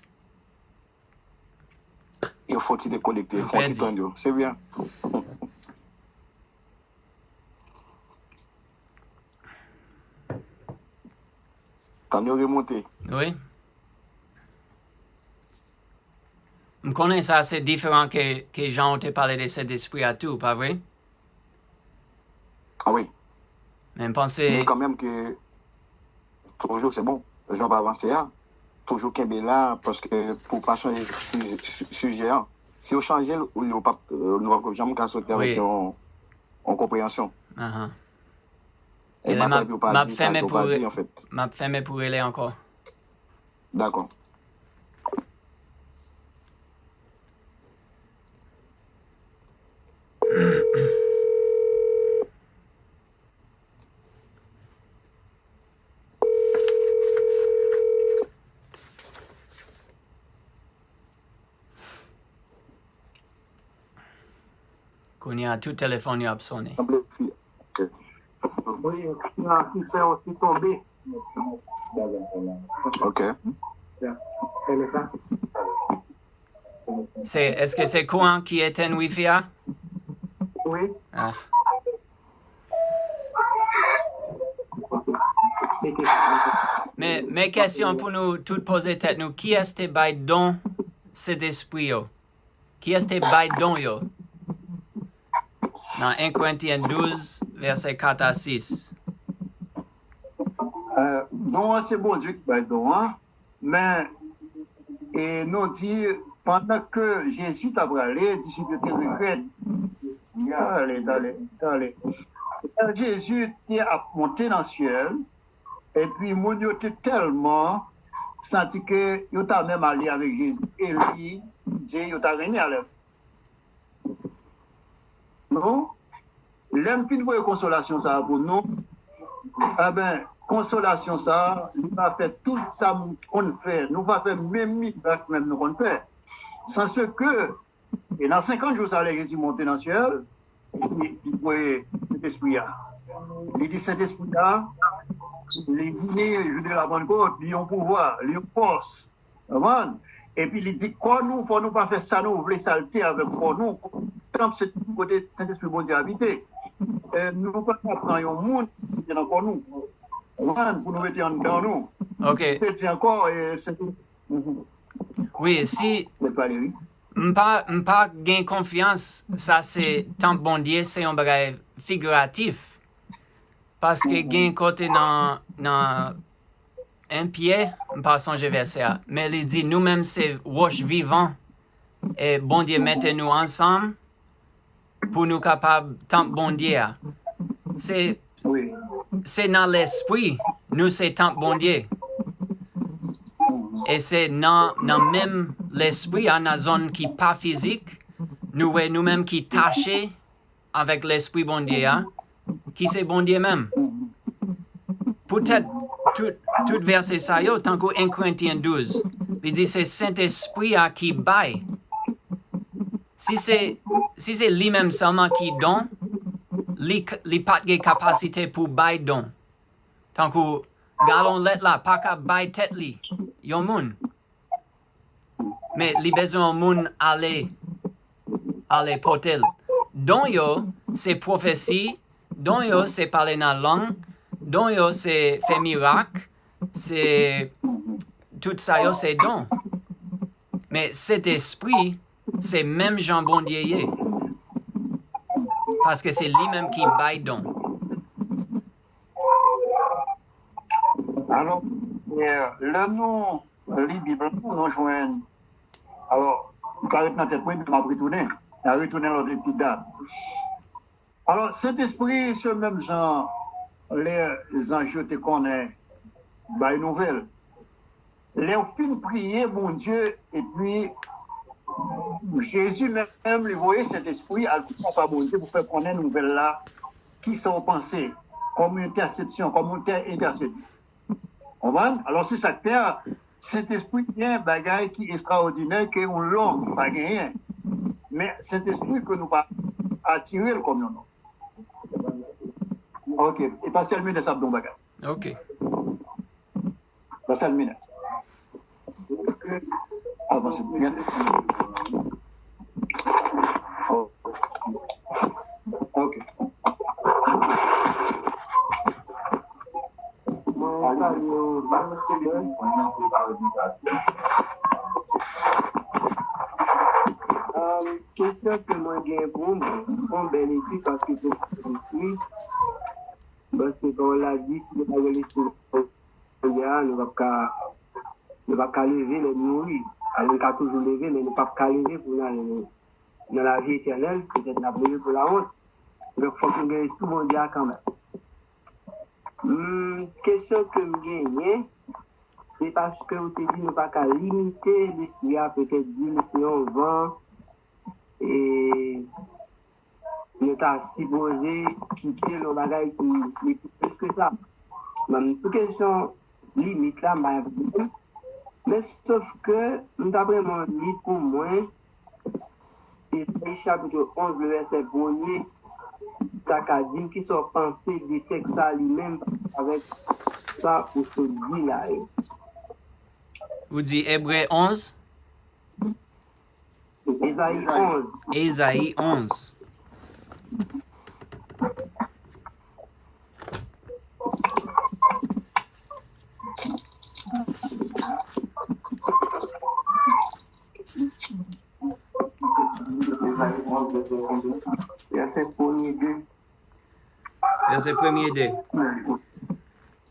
Yo fon ti dekonekte, fon ti tann yo. Se byen. Tann yo remonte. Wi. M konnen sa se diferan ke, ke jan ou te pale de Sentespri a tou, pa vre? Ah wi. Men m panse. Men kanmenm ke toujou se bon. Jan w avanse a, toujou kenbe la, paske pou pa chanje sijè an. Si yo chanje l, ou yo p ap, nou p ap janm ka soti avèk yon, yon konpreyansyon. E m ap fèmen pou, m ap fèmen pou rele ankò. Dakò. Kounye a tout telefòn yo ap sonnen. Ok. Se, èske se kouran ki etenn wifi a? Wi. Men, men kesyon pou nou tout poze tèt nou, kiyès te bay don Sentespri yo? Kiyès te bay don yo? Nan en Korentyen douz, vèsè kat a sis. Don an se Bondye ki bay don an, men e nou di pandan ke Jezi t ap prale, disip yo te regrèt. Tande, tande, tande. Lè Jezi te ap monte nan syèl, epi moun yo te tèlman santi ke yo ta menm ale avèk Jezi, e li di yo ta renmen avèk nou. Lè m fin voye konsolasyon sa a pou nou, enben, konsolasyon sa a, li va fè tout sa m konn fè. Nou va fè menm mirak menm nou konn fè. Sanske, e nan senkant jou sa, lè Jezi monte nan syèl, li, li voye Sentespri a. Li di Sentespri a, li vini jou de la Pannkòt, li yon pouvwa, li yon fòs. Konprann? Epi li di kò nou, fò nou pa fè sa nou vle, sa l te avèk kò nou. Tanp se kote Sentespri Bondye abite. E nou pa ka pran yon moun ki te nan kò nou. Konprann? Pou nou mete anndan nou. Ok. Li te di ankò, e, se. Wi, si. M pa, m pa gen konfyans, sa se tanp Bondye, se yon bagay figiratif. Paske gen kote nan, nan en Pyè, m pa sonje vèsè a, men li di nou menm se wòch vivan, e Bondye mete nou ansanm pou nou kapab tanp Bondye a. Se, se nan lespri nou se tanp Bondye. E se nan, nan menm lespri a nan zòn ki pa fizik, nou wè nou menm ki tache avèk Lespri Bondye a, ki se Bondye menm. Poutèt tout, tout vèsè sa yo, tankou en Korentyen douz, li di se Sentespri a ki bay. Si se, si se li menm sèlman ki don, li, k- li pa t gen kapasite pou bay don. Tankou galon lèt la pa ka bay tèt li yon moun. Men li bezwen yon moun ale, ale pote l. Don yo se pwofesi, don yo se pale nan lang, don yo se fè mirak, se tout sa yo se don. Men Sentespri se menm jan Bondye ye. Paske se li menm ki bay don. Alò, lè nou li Bib la, nou jwenn. Alò, m ka ret nan tèt mwen, epi m ap retounen. M a retounen lòt ti dat. Alò, Sentespri, se menm jan lè zanj yo te konnen bay nouvèl. Lè w fin priye Bondye, epi Jezi menm li voye Sentespri al pran pa Bondye pou fè konnen nouvèl la, kisa w panse, kòm yon entèsepsyon, kòm yon tè entèsepte. Konprann? Alò, se sa k fè Sentespri gen bagay ki estrawòdinè ke yon lòm pa genyen. Men Sentespri ke nou pa atire l kòm yon lòm. Ok. E Pastè Luminès ap di yon bagay. Ok. Pastè Luminès. Avanse. Ok. Mwen salye w, Pastè. Kesyon ke mwen gen pou mwen, se yon bèl etid paske se Sentespri. Paske pawòl la di, si nou pa gen Lespri Bondye a, nou p ap ka, nou p ap ka leve lè n mouri. Alò, nou ka toujou leve, men nou p ap ka leve pou n al nan lavi etènèl, petèt n ap leve pou lawont. Donk, fòk nou gen Lespri Bondye a kanmenm. Hmm, kesyon ke m genyen, se paske ou te di nou pa ka limite Lespri a, petèt di l se yon van, e nou ta sipoze kite l yon bagay ki, ki pi plis ke sa. Menm sou kesyon limit la, m pa gen pwoblèm. Men sof ke m t ap renmen w li pou mwen Ezayi chapit onz, le vèsè premye, ta ka di m kisa w panse de tèks sa li menm avèk sa ou sot di la yo. Ou di Ebre onz? Ezayi onz. Ezayi onz. Vèsè premye de. Vèsè premye de.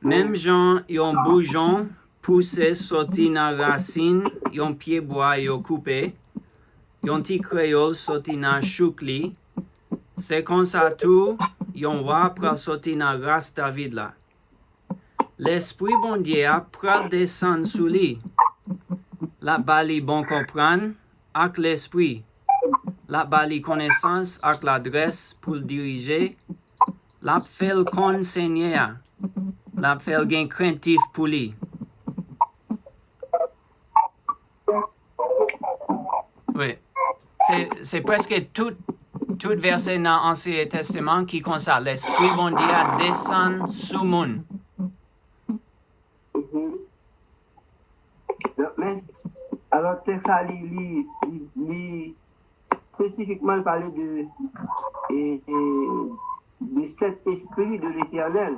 Menm jan yon boujon pouse soti nan rasin yon pyebwa yo koupe, yon ti kreyòl soti nan chouk li, se konsa tou yon wa pral soti nan ras David la. Lespri Bondye a pral desann sou li. L ap ba li bon konprann ak lespri. L ap ba li konesans ak ladrès pou l dirije. L ap fè l konn Senyè a. L ap fè l gen krentif pou li. Wi. Se, se prèske tout, tout vèsè nan Ansyen Testaman ki konsa. Lespri Bondye a desann sou moun. Mhm. Donk, men, alò, tèks sa, li, li, li, li espesifikman, li pale de, e, e, de Sentespri de Letènèl.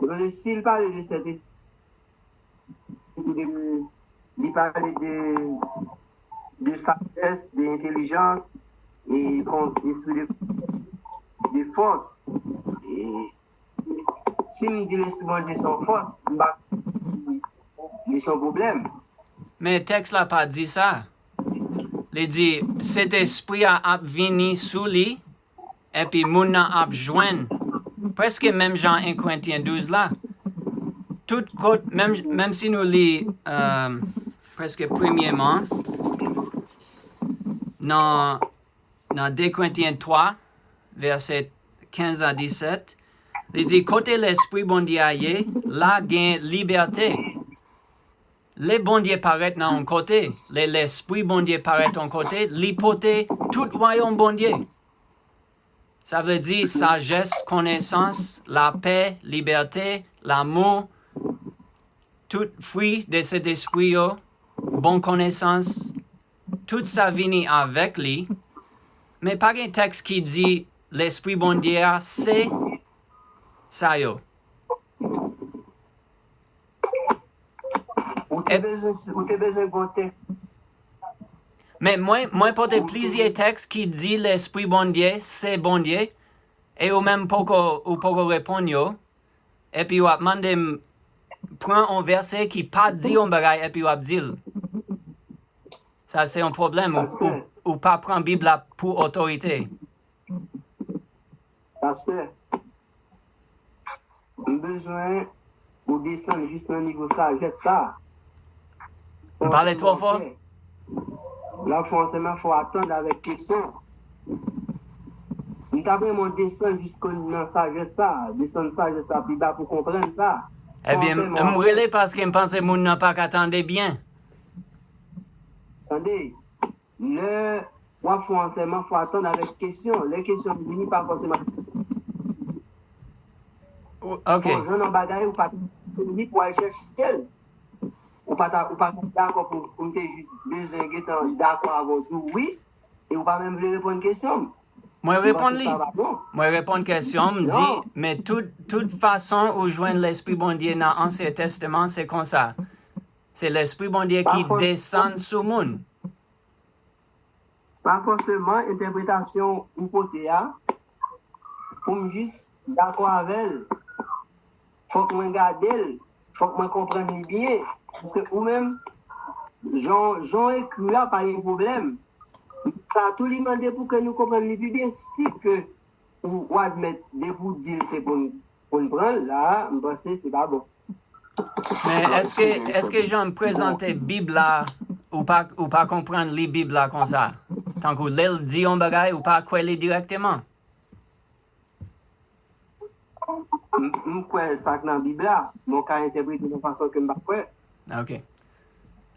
Donk, si l pale de Sentespri, de, li pale de, de sajès, de entèlijans, e kon espri de, de fòs. E, si m di Lespri Bondye se yon fòs, m pa di li se yon pwoblèm. Men tèks la pa di sa. Li di, Sentespri a ap vini sou li, epi moun nan ap jwenn. Prèske menm jan en Korentyen douz la. Tout kot, menm, menm si nou li, euh, prèske premyèman, nan, nan de Korentyen twa, vèsè kenz a disèt, li di, kote Lespri Bondye a ye, la gen libète. Lè Bondye parèt nan yon kote, lè Lespri Bondye parèt yon kote, li pote tout wayòm Bondye. Sa vle di sajès, konesans, lapè, libète, lamou, tout fwi de Sentespri yo, bon konesans, tout sa vini avèk li. Men pa gen tèks ki di Lespri Bondye a se sa yo. Ou te bezwen, ou te bezwen gon tèks. Men mwen, mwen pote plizyè tèks ki di Lespri Bondye se Bondye, e ou menm poko, ou poko reponn yo, epi w ap mande m pran yon vèsè ki pa di yon bagay epi w ap di l. Sa se yon pwoblèm, ou, ou, ou pa pran Bib la pou otorite. Pastè, m bezwen ou desann jis nan nivo sajès sa. M pale twò fò? L ap fè w ansèyman, fò w atann avèk kesyon. M t ap renmen w desann jis nan sajès sa, desann sajès sa pi ba pou konprann sa. Ebyen, m rele paske m panse moun nan pa ka tande byen. Tande, lè w ap fè yon ansèyman, fò w atann avèk kesyon. Lè kesyon vini, pa fòseman. Ok. Fò w jwenn yon bagay, ou pa li pou al chèche l. Ou pa ta, ou pa ta dakò pou, pou m te jis bezwen gentan dakò avè w, di w wi, e ou pa menm vle reponn kesyon m. Mwen reponn li. Mwen reponn kesyon m, m di, men tout, tout fason ou jwenn Lespri Bondye nan Ansyen Testaman, se konsa. Se Lespri Bondye ki desann sou moun. Pa fòseman entèpretasyon ou pote a, pou m jis dakò avè l. Fòk mwen gade l, fòk mwen konprann li byen. Paske ou menm, jan, jan w ekri a pa gen pwoblèm. Sa tou li mande pou ke nou konprann li pi byen, si ke ou, ou admèt depi w di l se pou n, pou n pran l, la, m panse se pa bon. Men èske, èske jan m prezante Bib la, ou pa, ou pa konprann li Bib la konsa? Tankou lè l di yon bagay, ou pa kwè li dirèkteman? M, m kwè sa k nan Bib la, men w ka entèprete l yon fason ke m pa kwè. Ok.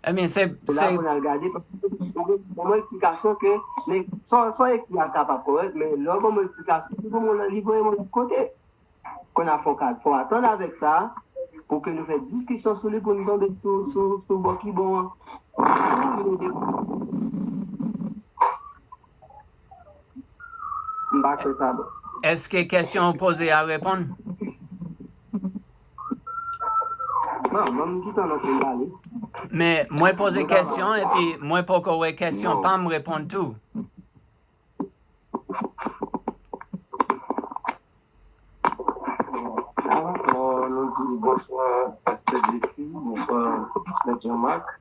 Ebyen, se, se la pou n al gade, paske ou gen ban mwen eksplikasyon ke, men sa, sa w ekri a kapab kòrèk, men lè w ban mwen eksplikasyon, li ban mwen, li voye mwen lòt kote. Kounye a fò w ka, fò w atann avèk sa, pou ke nou fè diskisyon sou li, pou nou tonbe sou, sou, sou bò ki bon an. M pa kwè sa bon. Èske kesyon w poze a reponn? Non, ban m kite lòt moun pale. Men mwen poze kesyon epi mwen poko wè kesyon pa m reponn tou. Avan sa, nou di bonswa, Pastè Jesse, bonswa, Mèt Jean Marc.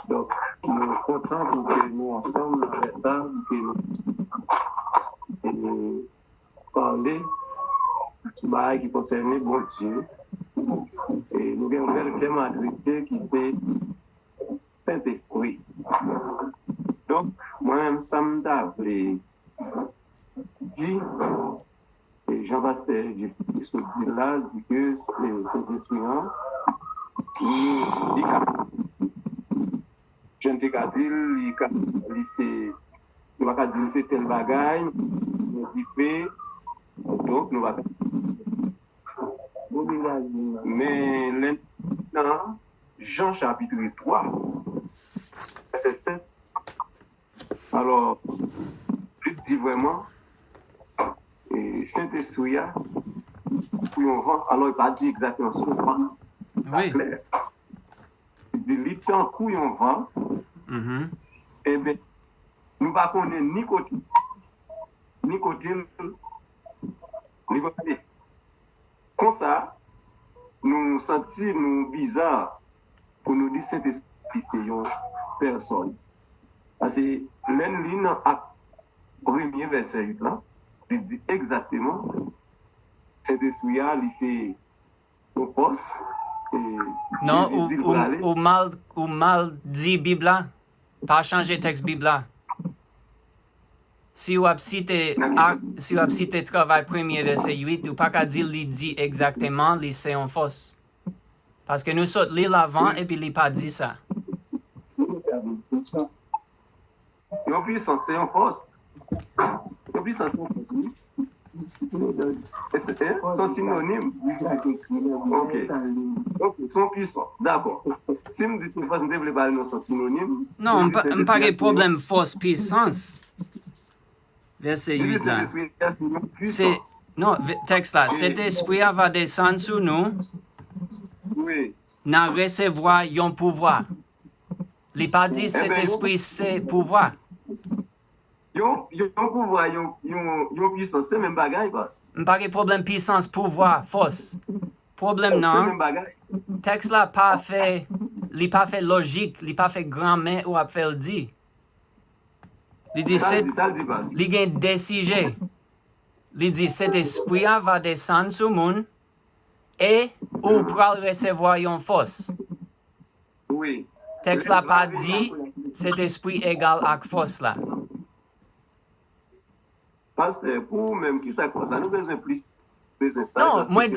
Donk, nou kontan pou ke nou ansanm nan lè sa, pou ke nou, e, pale sou bagay ki konsène Bondye. E nou gen yon bèl tèm a trete ki se Sentespri. Donk, mwen menm, sa m ta vle di, e jan pastè Jesse sot di la, di ke, e, Sentespri an, li, li ka, jan n te ka di l, li ka, li se, nou pa ka di l se tèl bagay, men li fè, donk, nou pa ka. Men, lè nan Jan chapit twa, vèsè sèt, alò, Bib di vrèman, e, Sentespri a, tankou yon van, alò, li pa di egzakteman se yon van, li pa klè. Li di li tankou yon van, enben, nou pa konnen ni kote, ni kote li prale. Konsa, nou santi nou biza pou nou di Sentespri se yon pèsòn. Paske lè n li nan Ak premye vèsè uit lan, li di egzakteman, Sentespri a, li se yon fòs, e Jezi di l prale. Non, ou, ou, ou mal, ou mal di Bib la. Pa chanje tèks Bib la. Si w ap site, si w ap site Travay premye vèsè uit, ou pa ka di li di egzakteman li se yon fòs. Paske nou sot li l avan epi li pa di sa. Yon pwisans se yon fòs. Yon pwisans se yon fòs, wi. Se yon sinonim. Ok. Ok, se yon pwisans. Dakò. Si m di se fòs, m te vle pale nan sans sinonim. Non, m pa gen pwoblèm fòs, pwisans. Vèsè uit la. Se, non, tèks la, Sentespri a va desann sou nou, n a resevwa yon pouvwa. Li pa di Sentespri se pouvwa. Yon, yon pouvwa, yon, yon, yon pwisans, se menm bagay, pas. M pa gen pwoblèm pwisans, pouvwa, fòs. Pwoblèm nan, tèks la pa fè, li pa fè lojik, li pa fè gramè ou ap fè l di. Li di, li gen de sijè. Li di, Sentespri a va desann sou moun e ou pral resevwa yon fòs. Tèks la pa di Sentespri egal ak fòs la. Pastè, pou ou menm, kisa k fè sa? Nou bezwen plis, bezwen sa. Non, mwen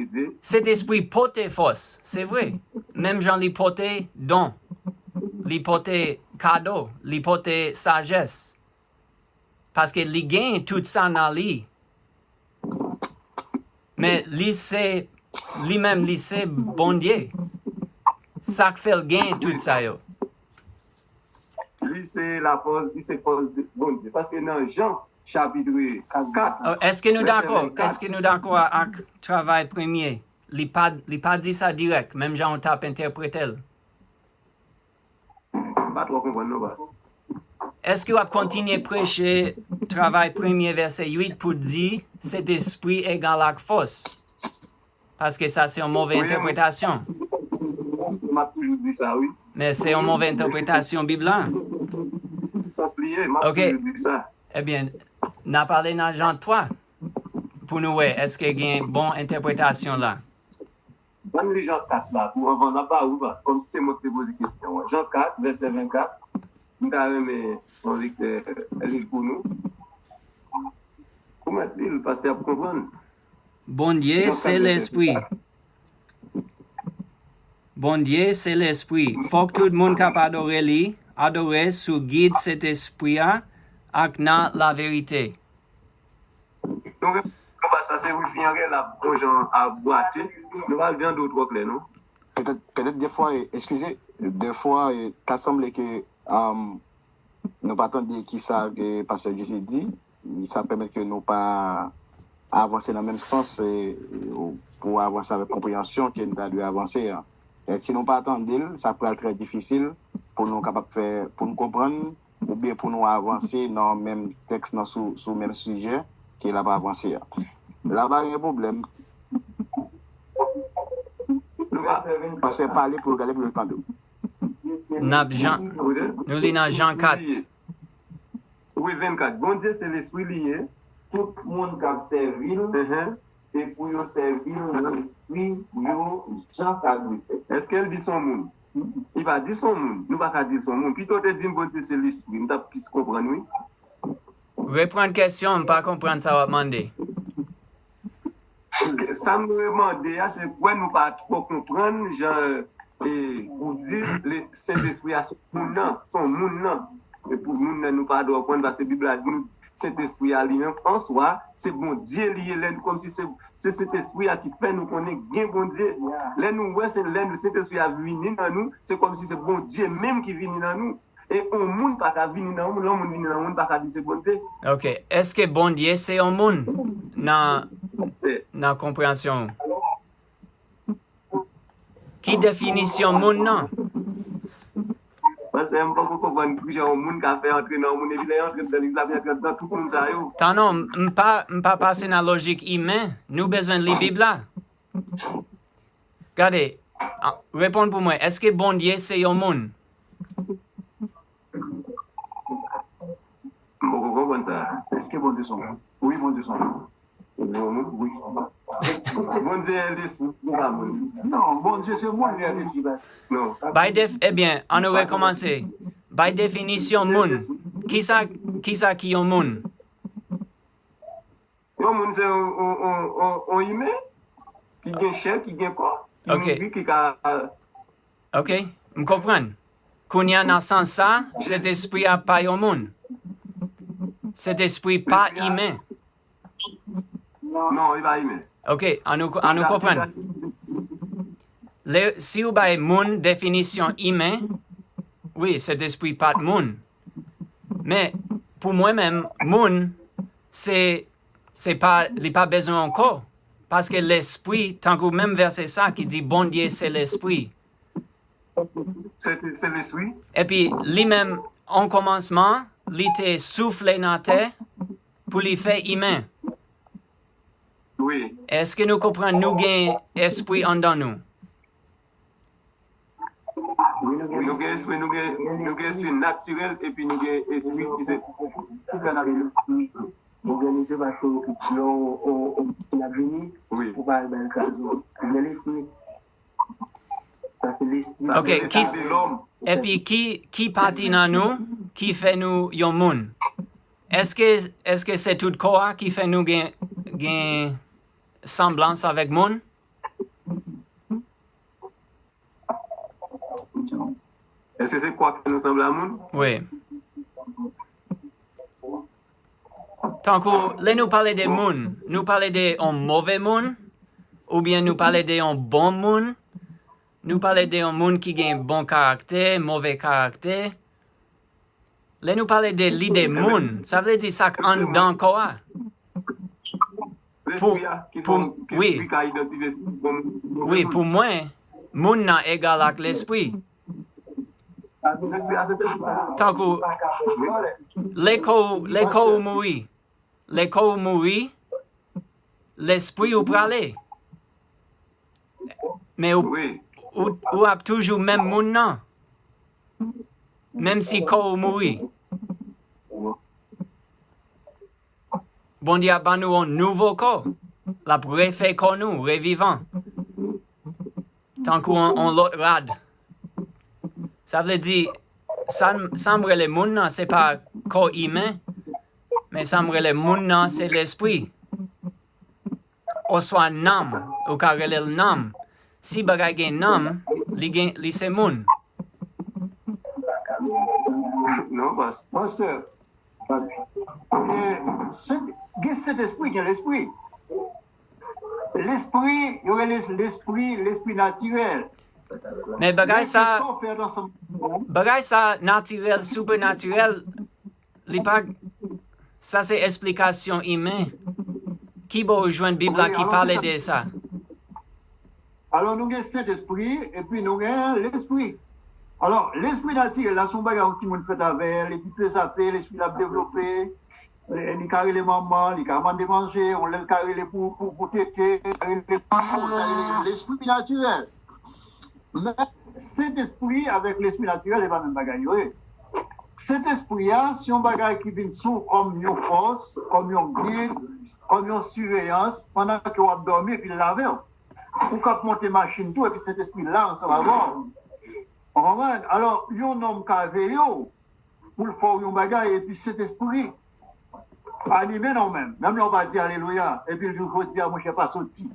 di, Sentespri pote fòs, se vre. Menm jan li pote don, li pote kado, li pote sajès. Paske li gen tout sa nan li. Men li se, li menm li se Bondye. Sa k fè l gen tout sa yo. Li se lafòs, li se fòs Bondye. Paske nan Jan chapit kat. Èske nou dakò? Èske nou dakò ak Travay premye? Li pa, li pa di sa dirèk, menm jan w t ap entèprete l. M pa twò konprann non, pas. Èske w ap kontinye preche Travay premye vèsè uit pou di Sentespri egal ak fòs? Paske sa se yon move entèpretasyon. M ap toujou di sa, wi. Men se yon move entèpretasyon Bib la. Sans li ye, m ap toujou di sa. Ebyen, n a pale nan Jan twa pou nou wè èske gen bon entèpretasyon la. Ann li Jan kat la pou anvan n ap ba ou, pas, kòmsi se mwen ki te poze kesyon an. Jan kat, vèsè vennkat, m ta renmen yon lektè li l pou nou. Ou mèt li l, pastè ap konprann. Bondye se Lespri. Bondye se Lespri. Fòk tout moun k ap adore li, adore sou gid Sentespri a ak nan laverite. Nou gen, nou pa sa se wifi an gen l ap gon jan ap bwate. Nou pa rive an do twò klè non. Petèt, petèt defwa, eskize, defwa, ta sanble ke nou pa tande kisa ke pastè Jesse di, sa pèmèt ke nou pa avanse nan menm sans pou avanse avèk konpreyansyon ke nou ta dwe avanse an. Si nou pa tande l, sa pral trè difisil pou nou kapab fè, pou nou konprann oubyen pou nou avanse nan menm tèks nan sou, sou menm sijè ke l ap avanse a. La pa gen pwoblèm. Pastè pale pou yo gade pou yo tande w. N ap Jan, nou li nan Jan kat. Wi, vennkat. Bondye se Lespri li ye. Tout moun k ap sèvi l, se pou yo sèvi l nan lespri yo jan sa dwe fèt. Èske l di s on moun? Li pa di s on moun. Nou pa ka di l s on moun. Pito w te di m Bondye se Lespri, m t ap plis konprann wi. Reprann kesyon, m pa konprann sa w ap mande. Sa m dwe mande a, se kwè nou pa twò konprann jan ou di Sentespri a s on moun nan, s on moun nan. E pou moun nan nou pa dwe konprann, paske Bib la di nou Sentespri a li menm an swa, se Bondye li ye, lè nou kòmsi se, se Sentespri a ki fè nou konnen gen Bondye. Lè nou wè se lè Sentespri a vini nan nou, se kòmsi se Bondye menm ki vini nan nou. E yon moun pa ka vini nan yon moun, lè yon moun vini nan yon moun pa ka di se Bondye. Ok, èske Bondye se yon moun nan, nan konpreyansyon w? Ki definisyon moun nan? Paske m poko konprann kijan yon moun ka fè antre nan yon moun epi lè l antre nan legliz la, li antre nan tout moun sa yo. Tan non, m pa, m pa pase nan lojik imen, nou bezwen li Bib la. Gade, reponn pou mwen, èske Bondye se yon moun? M poko konprann sa. Èske Bondye se yon moun? Wi, Bondye se yon moun. Bondye se yon moun? Wi. Bondye se lespri, li pa moun. Non, Bondye se moun, li lespri. Non. Bay def, ebyen, ann nou rekòmanse. Bay definisyon moun. Kisa, kisa ki yon moun? Yon moun se yon, yon, yon, yon, yon imen ki gen chè, ki gen kò, ki Ok. mouri, ki ka. Ok, m konprann. Kounye a nan sans sa, Sentespri a pa yon moun. Sentespri pa imen. Non, li pa imen. Ok, an nou, an nou konprann. Le, si ou bay moun definisyon imen, wi, Sentespri pa t moun. Men, pou mwen menm, moun, se, se pa, li pa bezwen yon kò. Paske lespri, tankou menm vèsè sa ki di Bondye se lespri. Se, se lespri. Epi li menm, an kòmansman, li te soufle nan tè pou li fè imen. Wi. Èske nou konprann nou gen espri anndan nou? Nou gen espri, nou gen, nou gen espri natirèl, epi nou gen espri ki se Sipènatirèl. Òganize paske yon, yon, yon, yon, yon vini Wi. Pou pa al bay krazo. Gen lespri. Sa se lespri. Ok, Se ki, se lòm. Epi ki, ki pati nan nou ki fè nou yon moun? Èske, èske se tout kò a ki fè nou gen, gen sanblans avèk moun? Èske se kò a ki fè nou sanble a moun? Wi. Tankou, lè nou pale de moun, nou pale de yon move moun, oubyen nou pale de yon bon moun, nou pale de yon moun ki gen bon karaktè, move karaktè. Lè nou pale de lide moun, sa vle di sa k anndan kò a. Pou, Lespri a, ki pou, fòm, ki wi, espri ka idantifye se bon moun. wi, pou mwen, moun nan egal ak lespri. Lespri a se te Tankou, lè kò, lè kò ou mouri, lè kò ou mouri, lespri ou prale. Men ou, Wi. ou, ou ap toujou menm moun nan. Menm si kò ou mouri. Bondye ap ban nou yon nouvo kò. L ap refè kò nou, revivan. Tankou yon, yon lòt rad. Sa vle di, sa, m- sa m rele moun nan, se pa kò imen, men sa m rele moun nan, se lespri. Oswa nanm, ou ka rele l nanm. Si bagay gen nanm, li gen, li se moun. Non, pas. Pastè, e, Sent- gen Sentespri, gen lespri. Lespri, yo rele lespri, lespri natirèl. Men bagay sa, Sa w fè ansanm. bagay sa natirèl, sipenatirèl, li pa, sa se esplikasyon imen. Ki bò ou jwenn Bib la Wi, ki alò, pale se sa. De sa? Alò, nou gen Sentespri, epi nou gen lespri. Alò, lespri natirèl la, se yon bagay yon timoun fèt avè l, epi pye sa pye, lespri l ap devlope, li, li ka rele manman, li ka mande manje, yon lè l ka rele pou, pou, pou tete, li ka rele pou, sa rele lespri natirèl. Men, Sentespri avèk lespri natirèl, se pa menm bagay yo ye. Sentespri a, se yon bagay ki vin sou w kòm yon fòs, kòm yon gid, kòm yon siveyans, pandan ke w ap dòmi, epi l la avè w. Ou k ap monte machin tou, epi Sentespri la ansanm avè w. Ou konprann? Alò, yon nonm ka veye w pou l fè w yon bagay, epi Sentespri anime nan w menm. Menm lè w pa di alelouya, epi l di w jodi a, monchè, pa soti.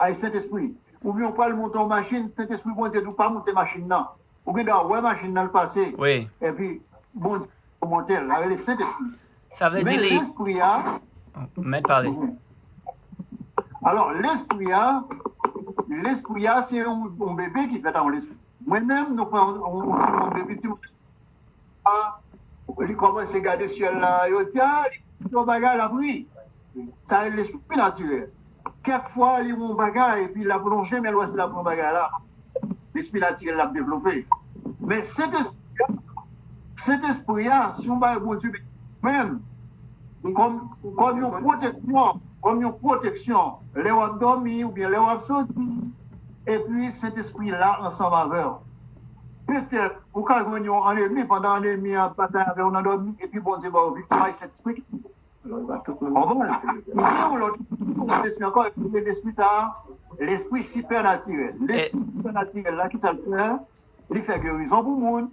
Ay, Sentespri. Oubyen w pral monte yon machin, Sentespri Bondye di w pa monte machin nan. Ou gen dwa wè machin nan l pase. Wi. Epi, Bondye monte l. Sa rele Sentespri. Sa vle di Men li, lespri a, mèt pale. Alò, lespri a, lespri a, se yon, yon bebe ki fèt avèk lespri. Mwen menm, nou pran yon, yon, yon timoun, depi timoun, a, li kòmanse gade syèl la, yo di, a, li se yon bagay, l ap ri. Sa, se lespri natirèl. Kèk fwa, li wè yon bagay, epi l ap lonje men l wè si l ap wè yon bagay la. Lespri natirèl l ap devlope. Men Sentespri a, Sentespri a, se yon bagay Bondye menm, kòm, kòm yon pwoteksyon, kòm yon pwoteksyon, lè w ap dòmi oubyen lè w ap soti, epi Sentespri la ansanm avè w. Petèt, ou ka jwenn yon annemi, pandan annemi an ap batay avè w nan dòmi, epi Bondye ba w viktwa, e Sentespri ki Konprann? Li gen yon lòt, yon lespri ankò, epi lespri sa a, lespri sipènatirèl. Lespri sipènatirèl la, ki sa l fè? Li fè gerizon pou moun.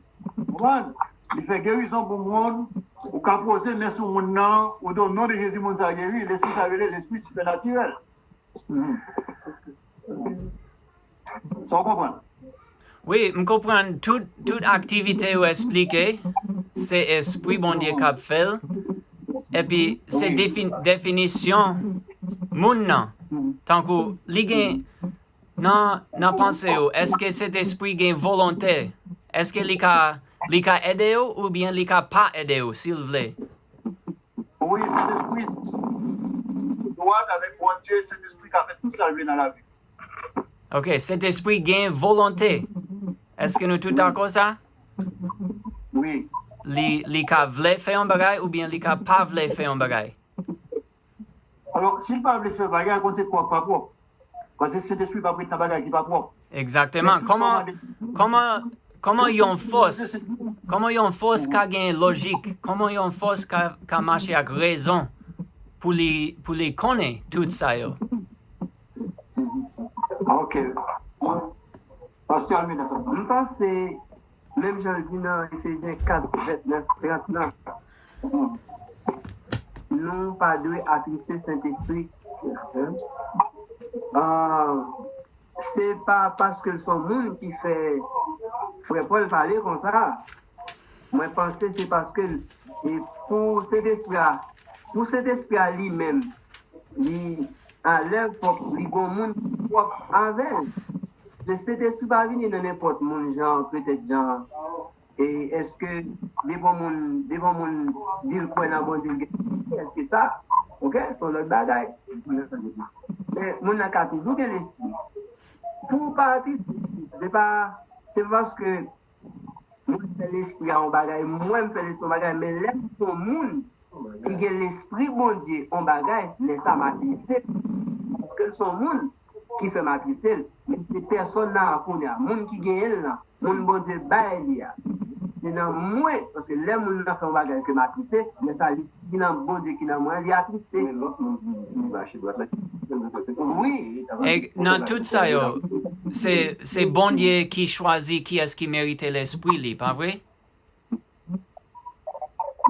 Konprann? li fè gerizon pou moun, ou ka poze men sou moun nan, ou di, "O non de Jezi, moun sa geri," lespri sa rele lespri sipènatirèl. Mhm. Sa w konprann? Wi, m konprann tout, tout aktivite yo esplike, se Espri Bondye k ap fè l. Epi, se Wi. defin-, definisyon moun nan. Mhm. Tankou, li gen, nan, nan panse yo, èske Sentespri gen volonte? Èske li ka, li ka ede yo oubyen li ka pa ede yo, si l vle? Wi, Sentespri dwat avèk Bondye, Sentespri ka fè tout sa l vle nan lavi. Ok, Sentespri gen volonte. Èske nou tout Wi. dakò sa? Wi. Li, li ka vle fè yon bagay oubyen li ka pa vle fè yon bagay? Alò, si l pa vle fè bagay, konn se pwòp pa pwòp. Paske Sentespri p ap ret nan bagay ki pa pwòp. Egzakteman. Men tout sa w Kòman, mande kòman, kòman yon fòs, kòman yon fòs ka gen lojik? Kòman yon fòs ka, ka mache ak rezon pou li, pou li konnen tout sa yo? Ok. Pastè Almeida sa. M panse, menm jan l di nan Efezyen kat vennèf trant lan, nou pa dwe atriste Sentespri. Ah, se pa paske l se yon moun ki fè frè Pòl pale konsa. Mwen panse se paske l, e pou Sentespri a, pou Sentespri a li menm, li alè pwòp, li gon moun ki pwòp avè l. Se Sentespri pa vini nan nenpòt moun, jan, petèt jan, e èske devan moun, devan moun di l kwè nan Bondye, l gen, èske sa, ok, se yon lòt bagay. Men moun nan ka toujou gen lespri. Pou w pa atis, se pa, se pa paske mwen fè lespri a yon bagay, mwen m fè lespri a yon bagay, men lè m fè yon moun ki gen lespri Bondye yon bagay, lè sa m atriste l. Paske l se yon moun ki fè m atriste l, men se pèsòn nan a kounye a, moun ki genyen l lan, moun Bondye bay li a. Se nan mwen, paske lè moun nan fè yon bagay ke m atriste, lè sa lespri ki nan Bondye ki nan mwen, li atriste. Men lòt moun ki, ki mache dwat la, ki Wi. E nan tout sa yo, se, se Bondye ki chwazi kiyès ki merite lespri li, pa vre?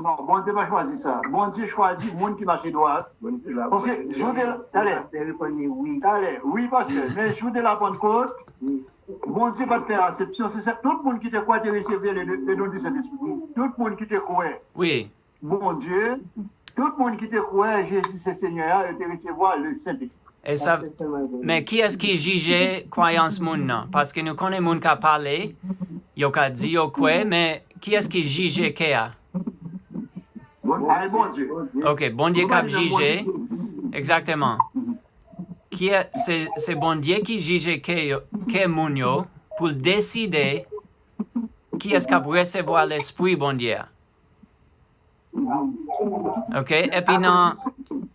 Non, Bondye pa chwazi sa. Bondye chwazi moun ki mache dwat. Paske jou de la, talè, talè, wi, pastè, men jou de la Pantkot, Bondye pa t fè aksepsyon, se sa, tout moun ki te kwè te resevwa le, le don di Sentespri. Tout moun ki te kwè. Wi. Bondye, tout moun ki te kwè Jezi se Senyè a, yo te resevwa le Sentespri. E sa, men kiyès ki jije kwayans moun nan? Paske nou konnen moun ka pale, yo ka di yo kwè, men kiyès ki jije kè a? Ay Bondye. Ok, Bondye k ap jije. Egzakteman. Kiyè-, se, se Bondye ki jije kè yo, kè moun yo, pou l deside kiyès k ap resevwa Lespri Bondye a. Ok, epi nan,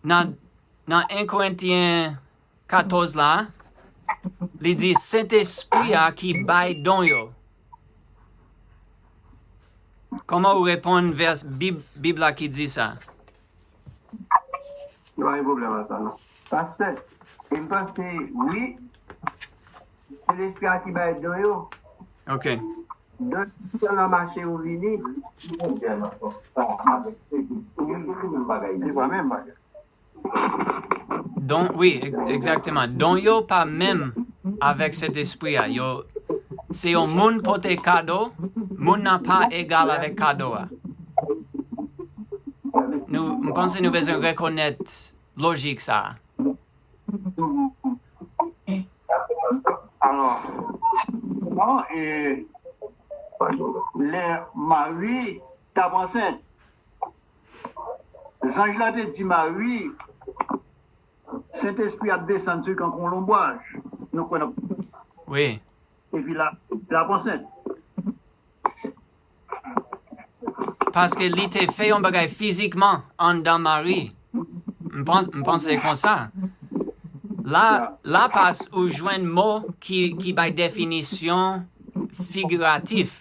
nan, nan en Korentyen katòz la, li di, Sentespri a ki bay don yo. Kòman ou reponn vès Bib, Bib la ki di sa? Nou pa gen pwoblèm ak sa, non. Pastè, e m panse, wi, se Lespri a ki bay don yo. Ok. Donk, sèlman mache ou vini. Li pa menm bagay. Don, wi, egzakteman. Don yo pa menm avèk Sentespri a. Yo, se yon moun pote kado, moun nan pa egal avèk kado a. Nou, m panse nou bezwen rekonèt lojik sa a. Alò, non, e, lè Mari t ap ansent, zanj la te di Mari, Sentespri ap desann sou li tankou yon lonbraj. Nou kwè nan Wi. Epi la, l ap ansent. Paske li te fè yon bagay fizikman anndan Mari. M pans-, m panse konsa. La, lapas ou jwenn mo ki, ki bay definisyon figiratif.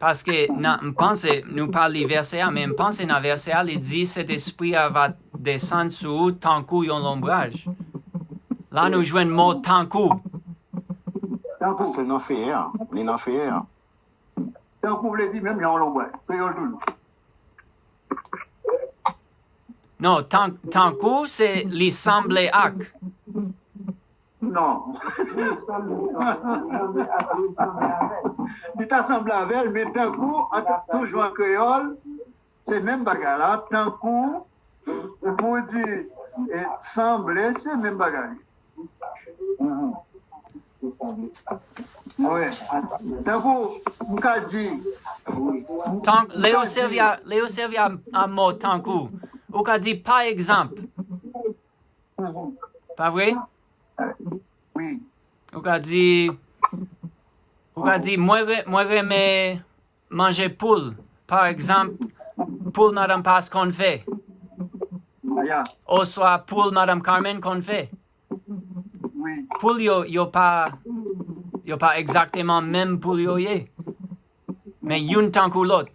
Paske nan, m panse, nou pa li vèsè a, men m panse nan vèsè a, li di, Sentespri a va desann sou ou tankou yon lonbraj. La, nou jwenn mo tankou. Tankou. Se nan feyè a. Li nan feyè a. Tankou vle di menm jan yon lonbray. Kreyòl toujou. Non, tan, tankou se li sanble ak. Non. Li ta sanble avè l, men tankou, an, toujou an kreyòl, se menm bagay la, tankou, pou di, e, sanble, se menm bagay. Mhm. Wi. Tankou, m ka di, Tan, lè yo sèvi a, lè yo sèvi a, a mo tankou, ou ka di pa egzanp. Pa vre? Wi. Ou ka di, ou ka di, mwen, re- mwen renmen manje poul. Pa egzanp, poul madanm Pas konn fè. Ya. Oswa poul madanm Carmen konn fè. Wi. Poul yo, yo pa, yo pa egzakteman menm poul yo ye. Men youn tankou lòt.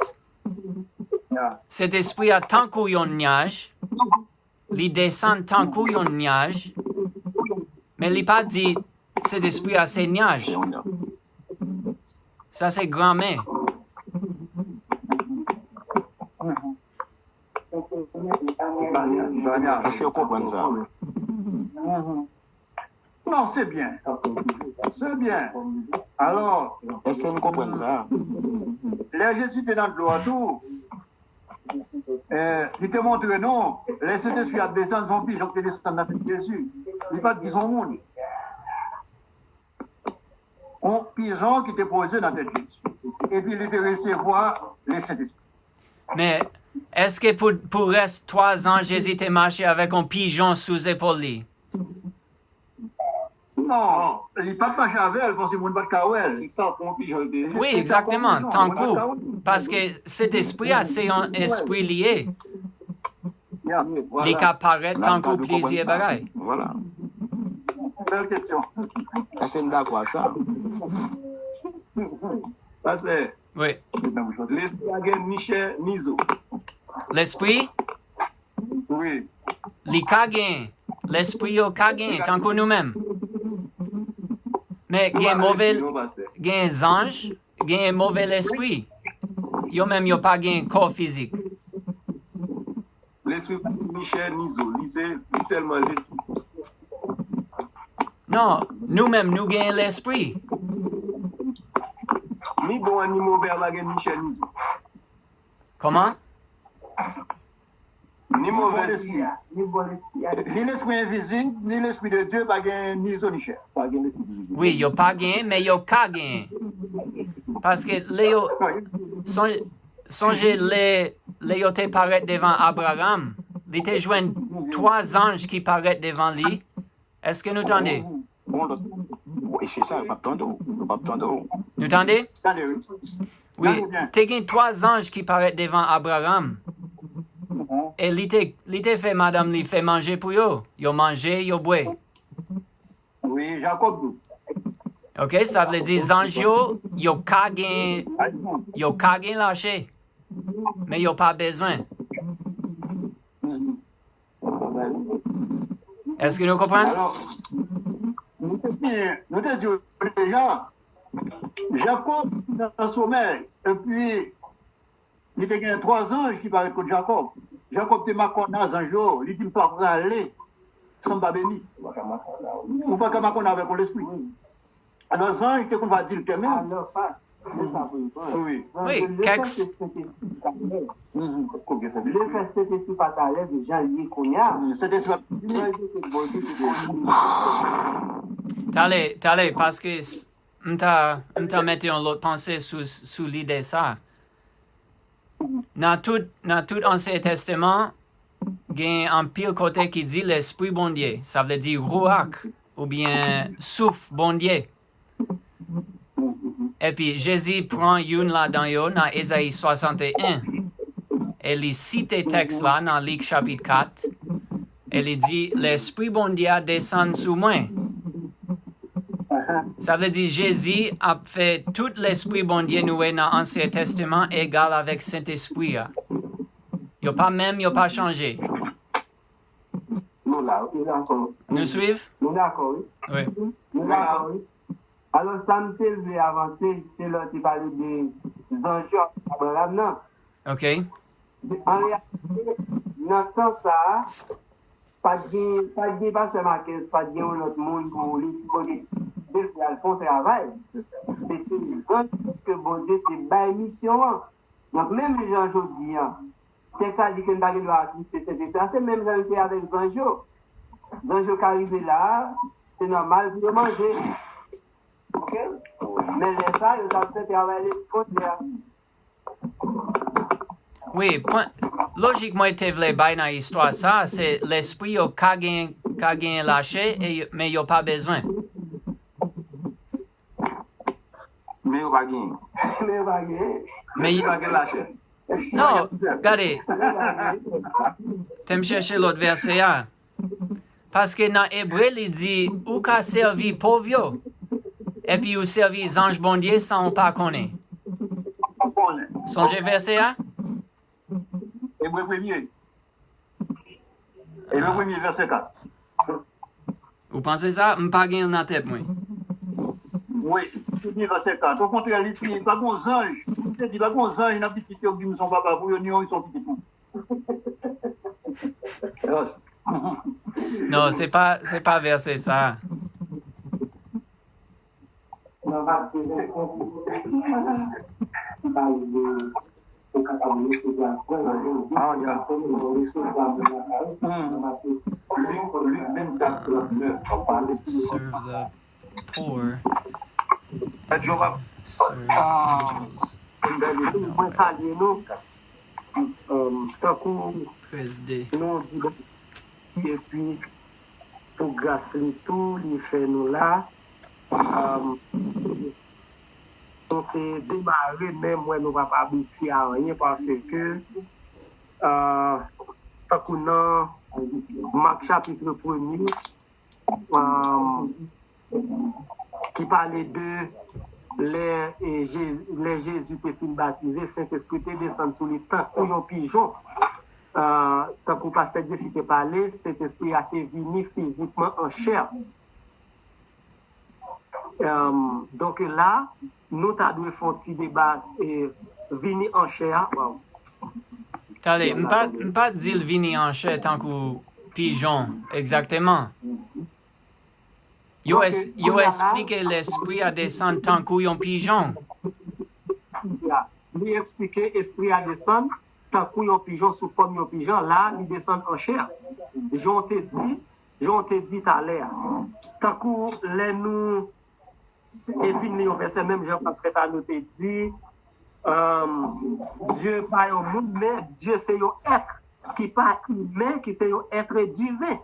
Ya. Sentespri a tankou yon nyaj. Li desann tankou yon nyaj. Men li pa di Sentespri a se nyaj. Sa se granmè. Èske w konprann sa? Non, se byen. Se byen. Alò, Èske n konprann sa? Lè Jezi te nan dlo a tou, eh, li te montre nou, lè Sentespri ap desann, se yon pijan ki te desann nan tèt Jezi. Li pa t di se yon moun. Yon pijan ki te poze nan tèt Jezi. Epi li te resevwa le Sentespri. Men, èske pou, pou rès twa zan Jezi te mache avèk yon pijan sou zepòl li? Non, li pa t mache avè l, paske moun pa t ka wè l. Se tankou yon pijan li te ye. Wi, egzakteman, tankou. Paske Sentespri a se yon espri li ye. Ya. Li ka parèt tankou plizyè bagay. Vwala. Bèl kesyon. Èske n dakò ak sa? Pastè, Wi. lespri a gen ni chè ni zo. Lespri, Wi. li ka gen. Lespri yo ka gen, tankou nou menm. Men gen move, gen zanj, gen move lespri. Yo menm yo pa gen kò fizik. Lespri pa ni chè ni zo. Li se, li sèlman lespri. Non, nou menm nou gen lespri. Ni bon an ni move a pa gen ni chè ni zo. Kòman? Ni move lespri. Ni lespri envizib, ni lespri de Dye pa gen ni zo ni chè. Pa gen lespri de Dye. Wi, yo pa gen, men yo ka gen. Paske lè yo, sonje, sonje lè, lè yo te parèt devan Abraram, li te jwenn twa zanj ki parèt devan li. Èske nou tande? Bon, lòt. Wi, se sa, yo p ap tande w. Yo p ap tande w. Nou tande? Tande, wi. Wi, te gen twa zanj ki parèt devan Abraram. E li te, li te fè madanm li fè manje pou yo. Yo manje, yo bwè. Wi, Jakòb tou. Ok, sa vle di zanj yo, yo ka gen, yo ka gen lache. Men yo pa bezwen. Èske nou konprann? Alò, nou te di, nou te di w deja, Jakòb nan somèy, epi li te gen twa zanj ki parèt kot Jakòb. Jakòb te makòna zanj yo, li di, "M pa prale san m pa beni." Ou pa ka makòna avèk yon lespri. Alò, zanj te konn va di l tèmen. Wi. Wi, kèk. Lefè Sentespri pa talè de jan l ye kounye a. Sentespri pa Talè, talè, paske m ta, m ta mete yon lòt panse sou, sou lide sa. Nan tout, nan tout Ansyen Tèsteman, gen anpil kote ki di Lespri Bondye, sa vle di Ruach, oubyen souf Bondye. Epi Jezi pran youn ladan yo nan Ezayi swasanteyen, e li site tèks la nan Lik chapit kat, e li di, Lespri Bondye a desann sou mwen. Sa vle di Jezi ap fè tout Lespri Bondye nou wè nan Ansyen Tèsteman egal avèk Sentespri a. Yo pa menm, yo pa chanje. Nou la, nou dakò. Nou swiv? Nou dakò, wi. Wi. Nou dakò, wi. Alò, sa m te vle avanse, se lè w te pale de zanj yo ak Abraram nan. Ok. An reyalite, nan tan sa a, pa t gen, pa t gen pastè Marques, pa t gen yon lòt moun pou li di Bondye se l ki al fè yon travay. Se te zanj ke Bondye te bay misyon an. Donk, menm jan jodi a, tèks la di ke n pa gen dwa atriste Sentespri a, se menm jan l te avèk zanj yo. Zanj yo ka rive la a, se nòmal pou yo manje. Ok? Men lè sa a, yo t ap fè travay Lespri Bondye a. Wi, pwen, lojik mwen te vle bay nan istwa sa, se lespri yo ka gen, ka gen lachè, e, men yo pa bezwen. Men yo pa genyen. Men yo pa genyen. Men Yo pa gen lachè. Non, gade. Te m chèche lòt vèsè a. Paske nan Ebre li di ou ka sèvi pòv yo. Epi ou sèvi zanj Bondye san ou pa konnen. Ou konnen. Sonje vèsè a? Ebre premye. Ebre premye vèsè kat. Ou panse sa? M pa gen l nan tèt mwen. Wi, premye vèsè kat. Okontrè, li di pa gon zanj. Li te di pa gon zanj nan pitit yo ki m son papa pou yo, ni yon son pitit pou. Non, se pa, se pa vèsè sa. Nan Matye vennsenk, li pale de ou kapab resevwa zanj yo, Ah, ya. Kòman ou resevwa moun lakay ou, Hmm. nan Matye Lik, Lik vennkat trannèf, ap pale de Serve the poor, Fèt Jewova. serve Ah. angels. Mwen salye nou. Um, tankou Trèz de. nou di bon, epi pou gras li tou, li fè nou la. Um, nou te demare, men mwen nou pa pa abouti a anyen paske uh, tankou nan Mak chapitre premye, um, ki pale de lè, e, Je- lè Jezi te fin batize, Sentespri te desann sou li tankou yon pijon. Uh, tankou pastè Jesse te pale, Sentespri a te vini fizikman an chè. Um, donk la, nou ta dwe fè yon ti deba e, vini an chè a. Waw. Tande, m pa, m pa di l vini an chè tankou pijon, egzakteman. Yo, es, yo esplike lespri a desann tankou yon pijon. Ya. Li eksplike espri a desann tankou yon pijon, sou fòm yon pijon. La, li desann an chè. Jan w te di, jan w te di talè a. Tankou lè nou e fin li yon vèsè, menm jan pastè Tano te di, um, Dye pa yon moun, men Dye se yon èt ki pa imen, ki se yon èt diven.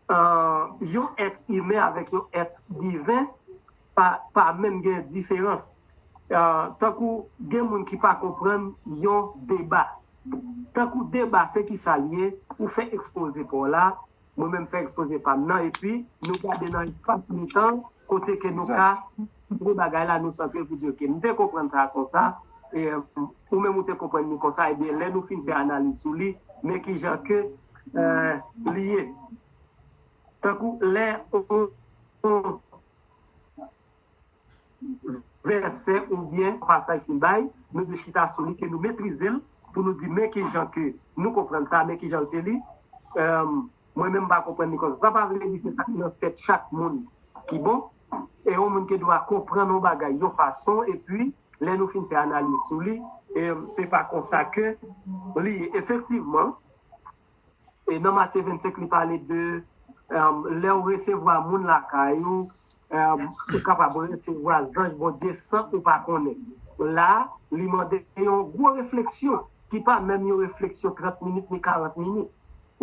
Uh, yon èt imen avèk yon èt diven pa, pa menm gen diferans. Uh, tankou gen moun ki pa konprann yon deba. Tankou deba se ki sa l ye, ou fè ekspoze pa w la, mwen menm fè ekspoze pa m nan, epi nou gade nan espas mitan kote ke nou ka gwo bagay la, nou santre pou di, ok, m te konprann sa konsa, e, ou menm ou te konprann li konsa, ebyen, lè nou fin fè analiz sou li, men ki jan ke uh, li ye. Tankou lè on, on vèsè oubyen pasaj fin bay, nou dwe chita sou li, ke nou metrize l, pou nou di, men ki jan ke nou konprann sa, men ki jan l te li. Um, mwen menm, m pa konprann li konsa. Sa pa vle di se sa ki nan tèt chak moun ki bon. E yon moun gen dwa konprann yon bagay yon fason, epi lè nou fin fè analiz sou li, e se pa konsa ke li ye. Efektivman, e nan Matye vennsenk, li pale de um, lè w resevwa moun lakay ou, um, ou kapab resevwa zanj Bondye san ou pa konnen. La, li mande yon gwo refleksyon, ki pa menm yon refleksyon trant minit ni karant minit.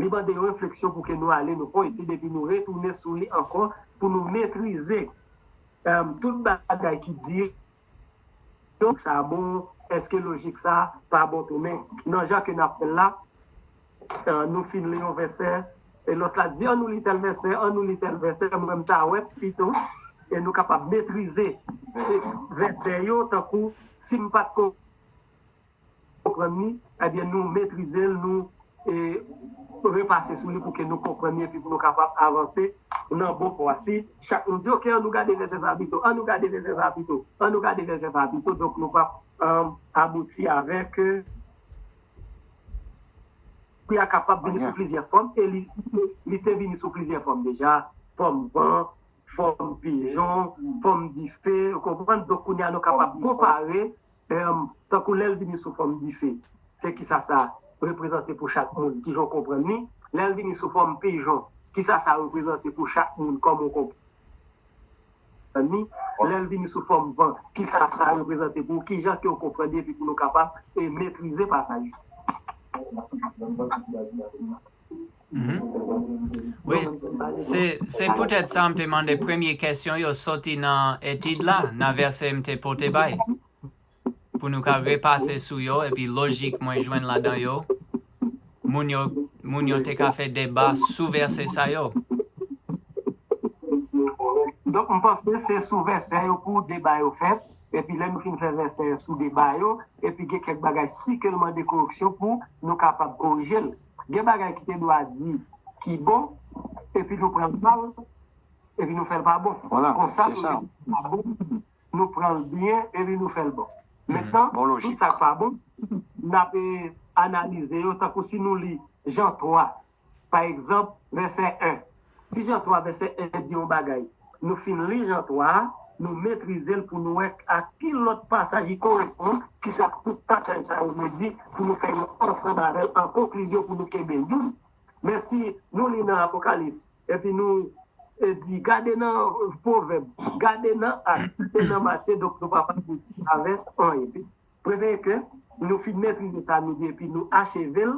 Li mande yon refleksyon pou ke nou ale, nou fè yon etid, epi nou retounen sou li ankò pou nou metrize um, tout bagay ki di yo, sa bon, èske lojik sa pa bon tou? Men nan jan ke n ap fè l la, uh, nou fin li yon vèsè, e lòt la di, an nou li tèl vèsè, an nou li tèl vèsè, mwen m ta wè pito, e nou kapab metrize vèsè yo, tankou si m pa t ko- konprann li, ebyen nou metrize l, nou e repase sou li pou ke nou konprann li epi pou nou kapab avanse nan bon pwa. Si chak moun di, "Oke, an nou gade vèsè sa pito, an nou gade vèsè sa pito, an nou gade vèsè sa pito," donk nou p ap, um, abouti avèk, euh, pri a kapab vini sou plizyè fòm, e li, li te vini sou plizyè fòm deja, fòm van, fòm pijon, fòm dife, ou konprann? Donk, kounye a nou kapab konpare, em, tankou lè l vini sou fòm dife, se kisa sa reprezante pou chak moun, kijan w konprann li? Lè l vini sou fòm pijon, kisa sa reprezante pou chak moun, kòman w konprann li? Lè l vini sou fòm van, kisa sa reprezante pou ou, kijan ke w konprann li, epi pou nou kapab, e, metrize pasaj yo? Mhm. Wi, se, se poutèt sa m te mande premye kesyon yo soti nan etid la, nan vèsè m te pote bay. Pou nou ka repase sou yo, epi lojik mwen jwenn ladan yo, moun yo, moun yo te ka fè deba sou vèsè sa yo. Donk, m panse se sou vèsè yo pou deba yo fèt, epi lè nou fin fè vèsè sou deba yo, epi gen kèk bagay si ke l mande koreksyon pou nou kapab korije l. Gen bagay ki te dwa di ki bon, epi nou pran l mal, epi nou fè l pa bon. Konsa, nou pa bon, nou pran l byen, epi nou fè l bon. Mentnan, tout sa k pa bon, n ap, eh, analize yo, tankou si nou li Jan twa, pa egzanp, vèsè en. Si Jan twa, vèsè en di yon bagay, nou fin li Jan twa a, nou metrize l pou nou wè a ki lòt pasaj li koresponn, kisa tout pasaj sa yo vle di, pou nou fè yo ansanm avè l an konklizyon, pou nou kenbe youn. Men si nou li nan Apokalips, epi nou, e, di, gade nan Pwovèb, gade nan Ak, e nan Matye, donk nou p ap abouti avèk anyen. Prefere ke nou fin metrize sa nou di, epi nou acheve l,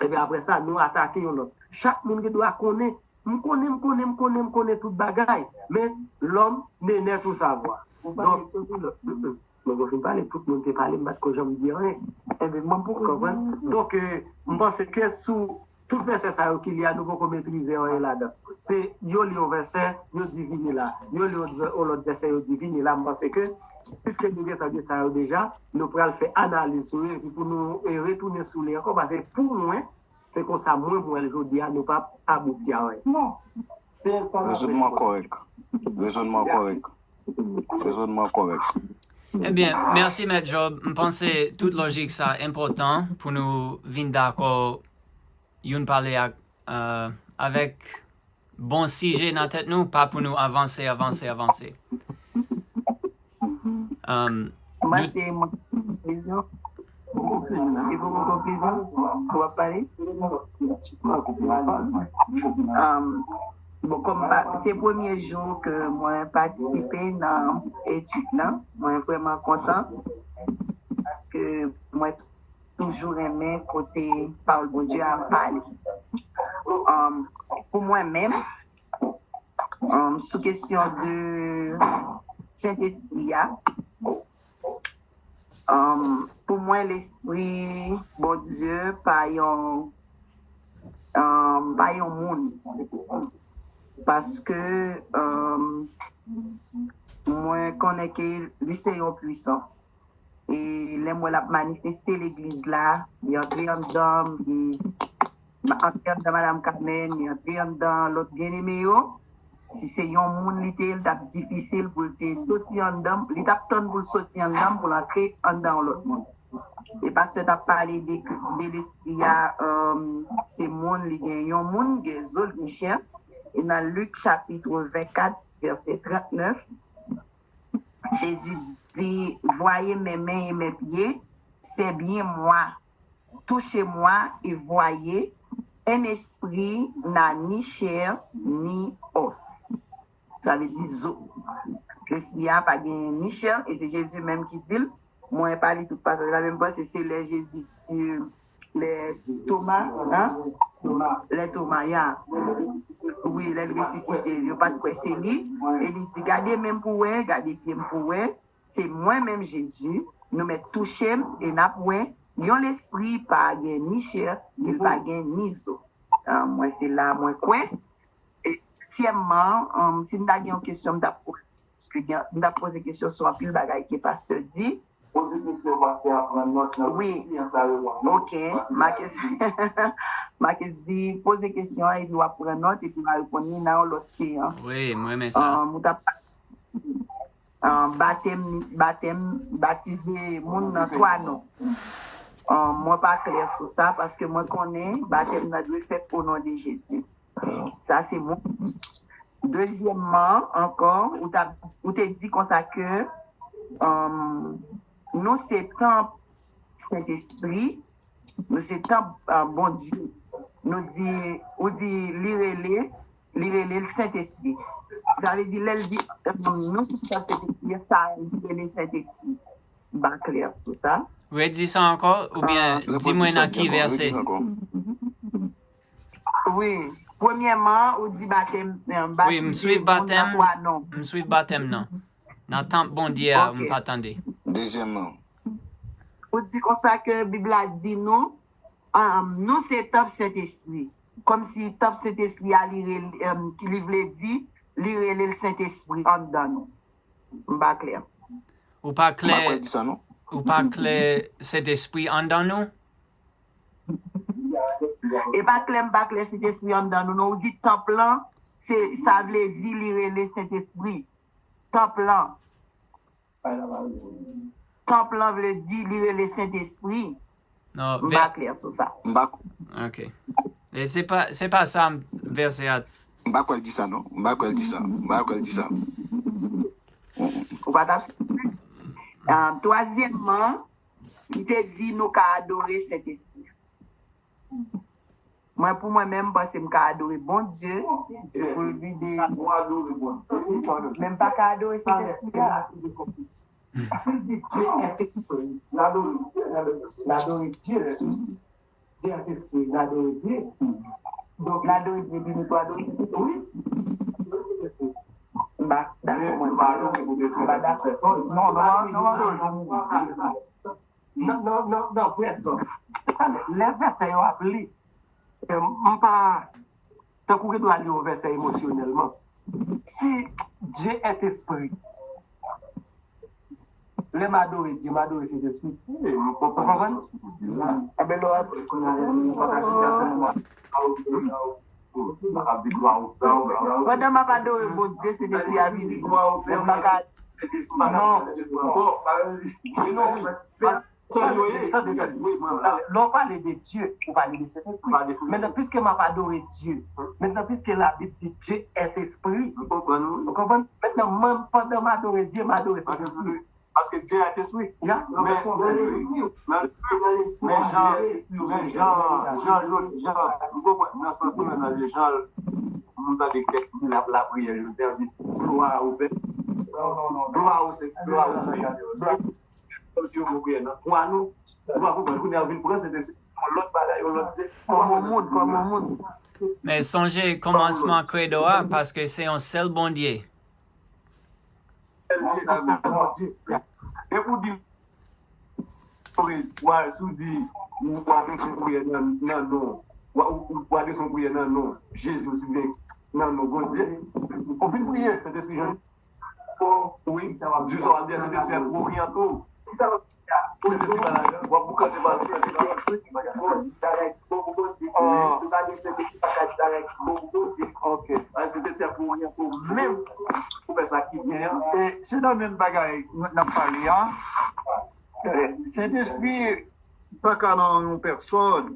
epi apre sa, nou atake yon lòt. Chak moun gen dwa konnen. M konnen, m konnen, m konnen, m konnen tout bagay. Men, lòm nenè tou savwa. Donk, mwen gon fin pale, tout moun te pale, m pa t ko janm di anyen. Enben, mwen poko konprann. Donk, e, m panse ke sou tout vèsè sa yo ki li a, nou poko metrize anyen ladan. Se yo li yon vèsè, yo di vini la. Yo li yon lòt vèsè, yo di vini la. M panse ke, piske nou gentan gen sa yo deja, nou pral fè analiz sou yo, epi pou nou, e, retounen sou li ankò, paske pou mwen, se konsa mwen, mwen wè l jodi a, nou p ap abouti a anyen. Non. Se sa n ap fè. Rezònman kòrèk. Rezònman kòrèk. Rezònman kòrèk. Ebyen, mèsi Mèt Job. M panse tout lojik sa enpòtan pou nou vin dakò youn pale ak, euh, avèk bon sijè nan tèt nou, pa pou nou avanse, avanse, avanse. Um, Mwen, se mwen. Konkizyon. Li poko konkizyon. Ou ap pale? Um, bon, kòm pa, se premye jou ke mwen patisipe nan etid lan, mwen vrèman kontan. Paske mwen toujou renmen kote pawòl Bondye a pale. Um, pou mwen menm, um, sou kesyon de Sentespri a, um, pou mwen, Lespri Bondye pa yon, um, pa yon moun. Paske, um, mwen konnen ke li se yon pwisans. E lè m wè l ap manifeste legliz la, li antre anndan m, li antre anndan Madanm Kamèn, li antre anndan lòt byeneme yo. Si se yon moun li te ye, li t ap difisil pou l te soti anndan m, li t ap tann pou l soti anndan m pou l antre anndan yon lòt moun. E pastè t ap pale de, de Lespri a, um, se moun, li gen yon moun, gen zo, li gen chè. E nan Lik chapit vennkat, vèsè trannèf, Jezi di, voyez mes mains et mes pieds, c'est bien moi. Touchez-moi et voyez, un esprit n'a ni chair ni os. Sa vle di zo. Lespri a pa gen ni chè, e se Jezi menm ki di l. Mwen pa li tout pasaj la, men m panse se lè Jezi, lè Toma, an? Lè Toma, ya. Wi, lè l resisite, yo pa t kwè se li. E li di, gade men m pou wè, gade pye m pou wè. Se mwen menm Jezi, nou mèt touche m e n ap wè. Yon lespri pa gen ni chè, e l pa gen ni zo. Ah, mwen se la mwen kwè. E dezyèmman, um, si m ta gen yon kesyon, m t ap poze, paske gen, m t ap poze kesyon sou anpil bagay ke pastè di. Poze kesyon, pastè a pran nòt nan seyans la yo. Ok. Makis, Makis di poze kesyon an epi w ap pran nòt epi w a reponn li nan yon lòt seyans. Wi, mwen renmen sa. Ou t ap batèm, batèm, batize moun nan twa non. Mwen pa klè sou sa paske mwen konnen batèm nan dwe fèt o non de Jezi. Sa se mwen. Dezyèmman ankò, ou ta ou te di konsa ke nou se tanp Sentespri, nou se tanp Bondye. Nou di, ou di li rele, li rele l Sentespri. Sa vle di lè l di nou se tanp Sentespri, sa li rele Sentespri. M pa klè sou sa. Redi sa ankò, oubyen di mwen nan ki vèsè? Wi. Premyèman, ou di batèm, batize moun nan twa non. M swiv batèm nan. Nan tanp Bondye a, m pa tande. Dezyèmman. Ou di konsa ke Bib la di nou, nou se tanp Sentespri. Kòmsi tanp Sentespri a, li, ki li vle di, li rele l Sentespri anndan nou. M pa klè. Ou pa klè, ou pa klè Sentespri anndan nou? E pa klè, m pa klè Sentespri anndan nou non. Ou di tanp lan, se, sa vle di li rele Sentespri. Tanp lan. Tanp lan vle di li rele Sentespri. Non, m pa klè sou sa. M pa. Ok. E se pa, se pa sa vèsè a. M pa kwè l di sa non. M pa kwè l di sa. M pa kwè l di sa. Ou pa t ap. Twazyèmman, li te di nou ka adore Sentespri. Mwen, pou mwen menm, m panse m ka adore Bondye, se pou l vide. Men m pa ka adore Sentespri a. Si l di Dye est esprit, n adore Dye, n adore Dye. Dye est esprit, n adore Dye. Donk, n adore Dye, epi nou tou adore Sentespri. Wi. M pa dakò, mwen. M pa dakò. Non, non, non, non. Nan, nan, nan, nan vrè sans. Lè vèsè yo ap li, m pa, tankou gen dwa li yon vèsè emosyonèlman. Si Dye est esprit, lè m adore Dye, m adore Sentespri. Ou konprann? Pandan m ap adore Bondye, Sentespri a vini. Men m pa ka. Non. Non, wi. Lè w pale de Dye, ou pale de Sentespri. Mentnan, piske m ap adore Dye, mentnan, piske Labib di Dye est esprit, ou konprann? Mentnan, mwen, pandan m adore Dye, m adore Sentespri. Paske Dye est esprit. Men, men, men Jan, men Jan, Jan, Jan, Jan, m konprann nan sans mwen nan Jan, m tande kèk moun ap lapriyè, yo te anvi glwa ou pè. Glwa ou se, glwa ou se. Kòmsi yo gen priyè nan twa non. Ou pa konprann, kounye a yo vin pran Sentespri, yon lòt bagay, yon lòt. Kòm yon moun, kòm yon moun. Men sonje kòmansman kredo a, paske se yon sèl Bondye. Sèl Bondye. E pou di, ou, si w di, ou adrese yon priyè nan, nan non, ou, ou, ou adrese yon priyè nan non Jezi, osibyen nan non Bondye, ou fin priye, Sentespri jwenn. Wi, di sa w ap di a, Sentespri ap oriante w. Sentespri pa la, w ap boukante pa l. Ok. Sentespri ap oriante w menm pou fè sa ki byen an. E se nan menm bagay n ap pale a. Sentespri pa ka nan yon pèsòn.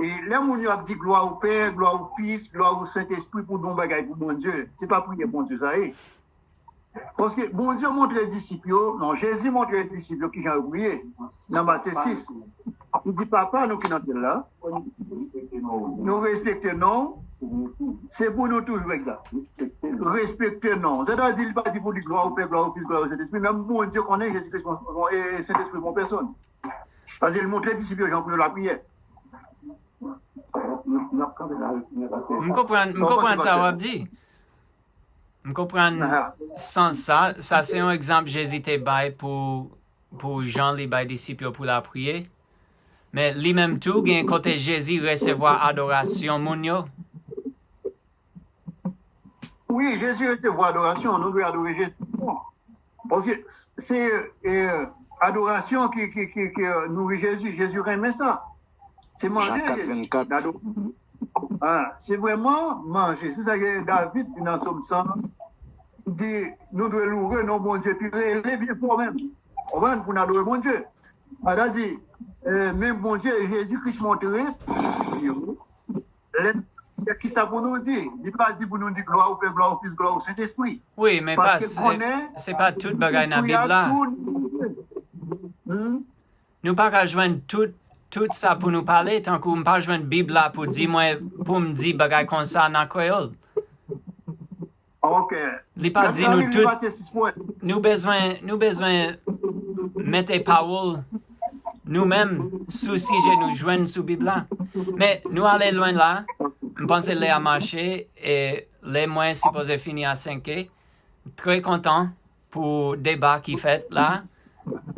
E lè moun yo ap di glwa o Pè, glwa o Fis, glwa o Sentespri pou di yon bagay pou Bondye, se pa priyè Bondye sa ye. Paske Bondye montre disip yo, non, Jezi montre disip yo kijan yo priye nan Matye sis. Li di, Papa nou ki nan syèl la, nou respekte non w, se pou nou toujou egzak. Respekte non w. Sètadi li pa di pou li glwa o Pè, glwa o Fis, glwa o Sentespri, men Bondye konnen Jezi Kris, e, Sentespri bon pèsòn. Paske li montre disip yo jan pou yo lapriyè. M konprann, m konprann sa w ap di. M konprann sans sa. Sa se yon egzanp Jezi te bay pou, pou jan li bay disip yo pou lapriyè. Men li menm tou, gen kote Jezi resevwa adorasyon moun yo. Wi, Jezi resevwa adorasyon, nou dwe adore Jezi. Bon. Paske se, e, adorasyon ki, ki, ki, ki nouri Jezi. Jezi renmen sa. Se manje Jezi. N adore. Ah, se vrèman manje. Se sa ke David di nan Sòm san, di nou dwe loure non Bondye, pi rele byen fò menm. Konprann? Pou n adore Bondye. Sa vle di, eh, men Bondye, Jezi Kris montre disip li yo, lè, kisa pou nou di? Li pa di pou nou di glwa ou Pè, glwa ou Fis, glwa ou Sentespri. Wi, men pa, se, se pa tout bagay nan Bib la. Hmm? Nou pa ka jwenn tout, tout sa pou nou pale, tankou m pa jwenn Bib la pou di mwen, pou m di bagay konsa nan kreyòl. Ok. Li pa di nou tout. Nou bezwen, nou bezwen mete pawòl nou menm sou sijè nou jwenn sou Bib la. Men nou ale lwen la. M panse lè a mache, e lè mwen sipoze fini a senk è. Trè kontan pou deba ki fèt la.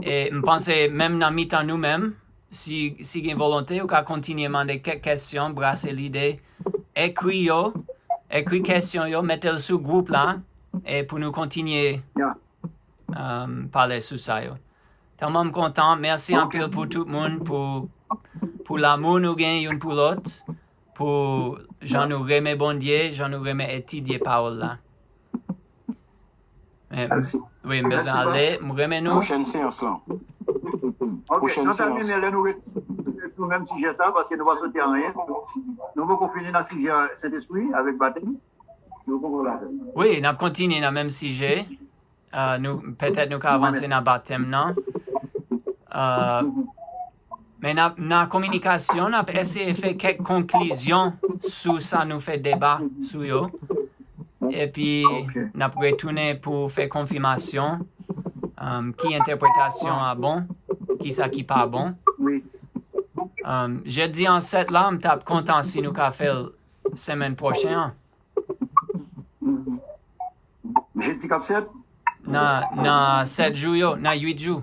E m panse menm nan mitan nou menm, si, si gen volonte, ou ka kontinye mande kèk kesyon, brase lide, ekri yo, ekri kesyon yo, mete l sou gwoup la, e pou nou kontinye, um, pale sou sa yo. Tèlman m kontan, mèsi anpil pou tout moun, pou, pou lanmou nou gen youn pou lòt, pou jan nou renmen Bondye, jan nou renmen etidye pawòl la. Mèsi. Wi, m bezwen ale. M renmen nou. Pwochèn seyans lan. Ok, pwochèn seyans. Lè nou ret sou menm sijè sa, paske nou pa soti anyen. Nou poko fini nan sijè Sentespri avèk batèm. Nou poko la. Wi, n ap kontinye nan menm sijè. Uh, nou, petèt nou ka avanse nan batèm nan. Uh, men nan, nan kominikasyon, n ap eseye fè kèk konklizyon sou sa nou fè deba sou yo. Epi, n ap retounen pou fè konfimasyon, um, ki entèpretasyon a bon, ki sa ki pa bon. Um, jedi an sèt la, m t ap kontan si nou ka fè l semèn pwochen an. Jedi k ap sèt? Nan, nan sèt jou yo, nan uit jou.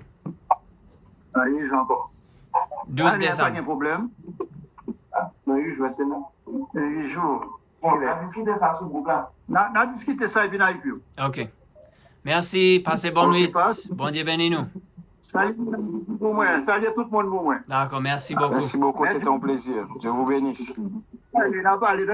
Nan uit jou ankò. Douz desanm. Pa gen pwoblèm. Nan uit jou, se nan uit jou. Bon, n a diskite sa sou gwoup la. N a, n a diskite sa epi n a ekri w. Ok. Mèsi, pase bòn nwit. Bondye beni nou. Salye pou mwen, salye tout moun pou mwen. Dakò, mèsi bokou. Merci beaucoup, c'était un plaisir. Dieu vous bénisse. Salye, n a pale,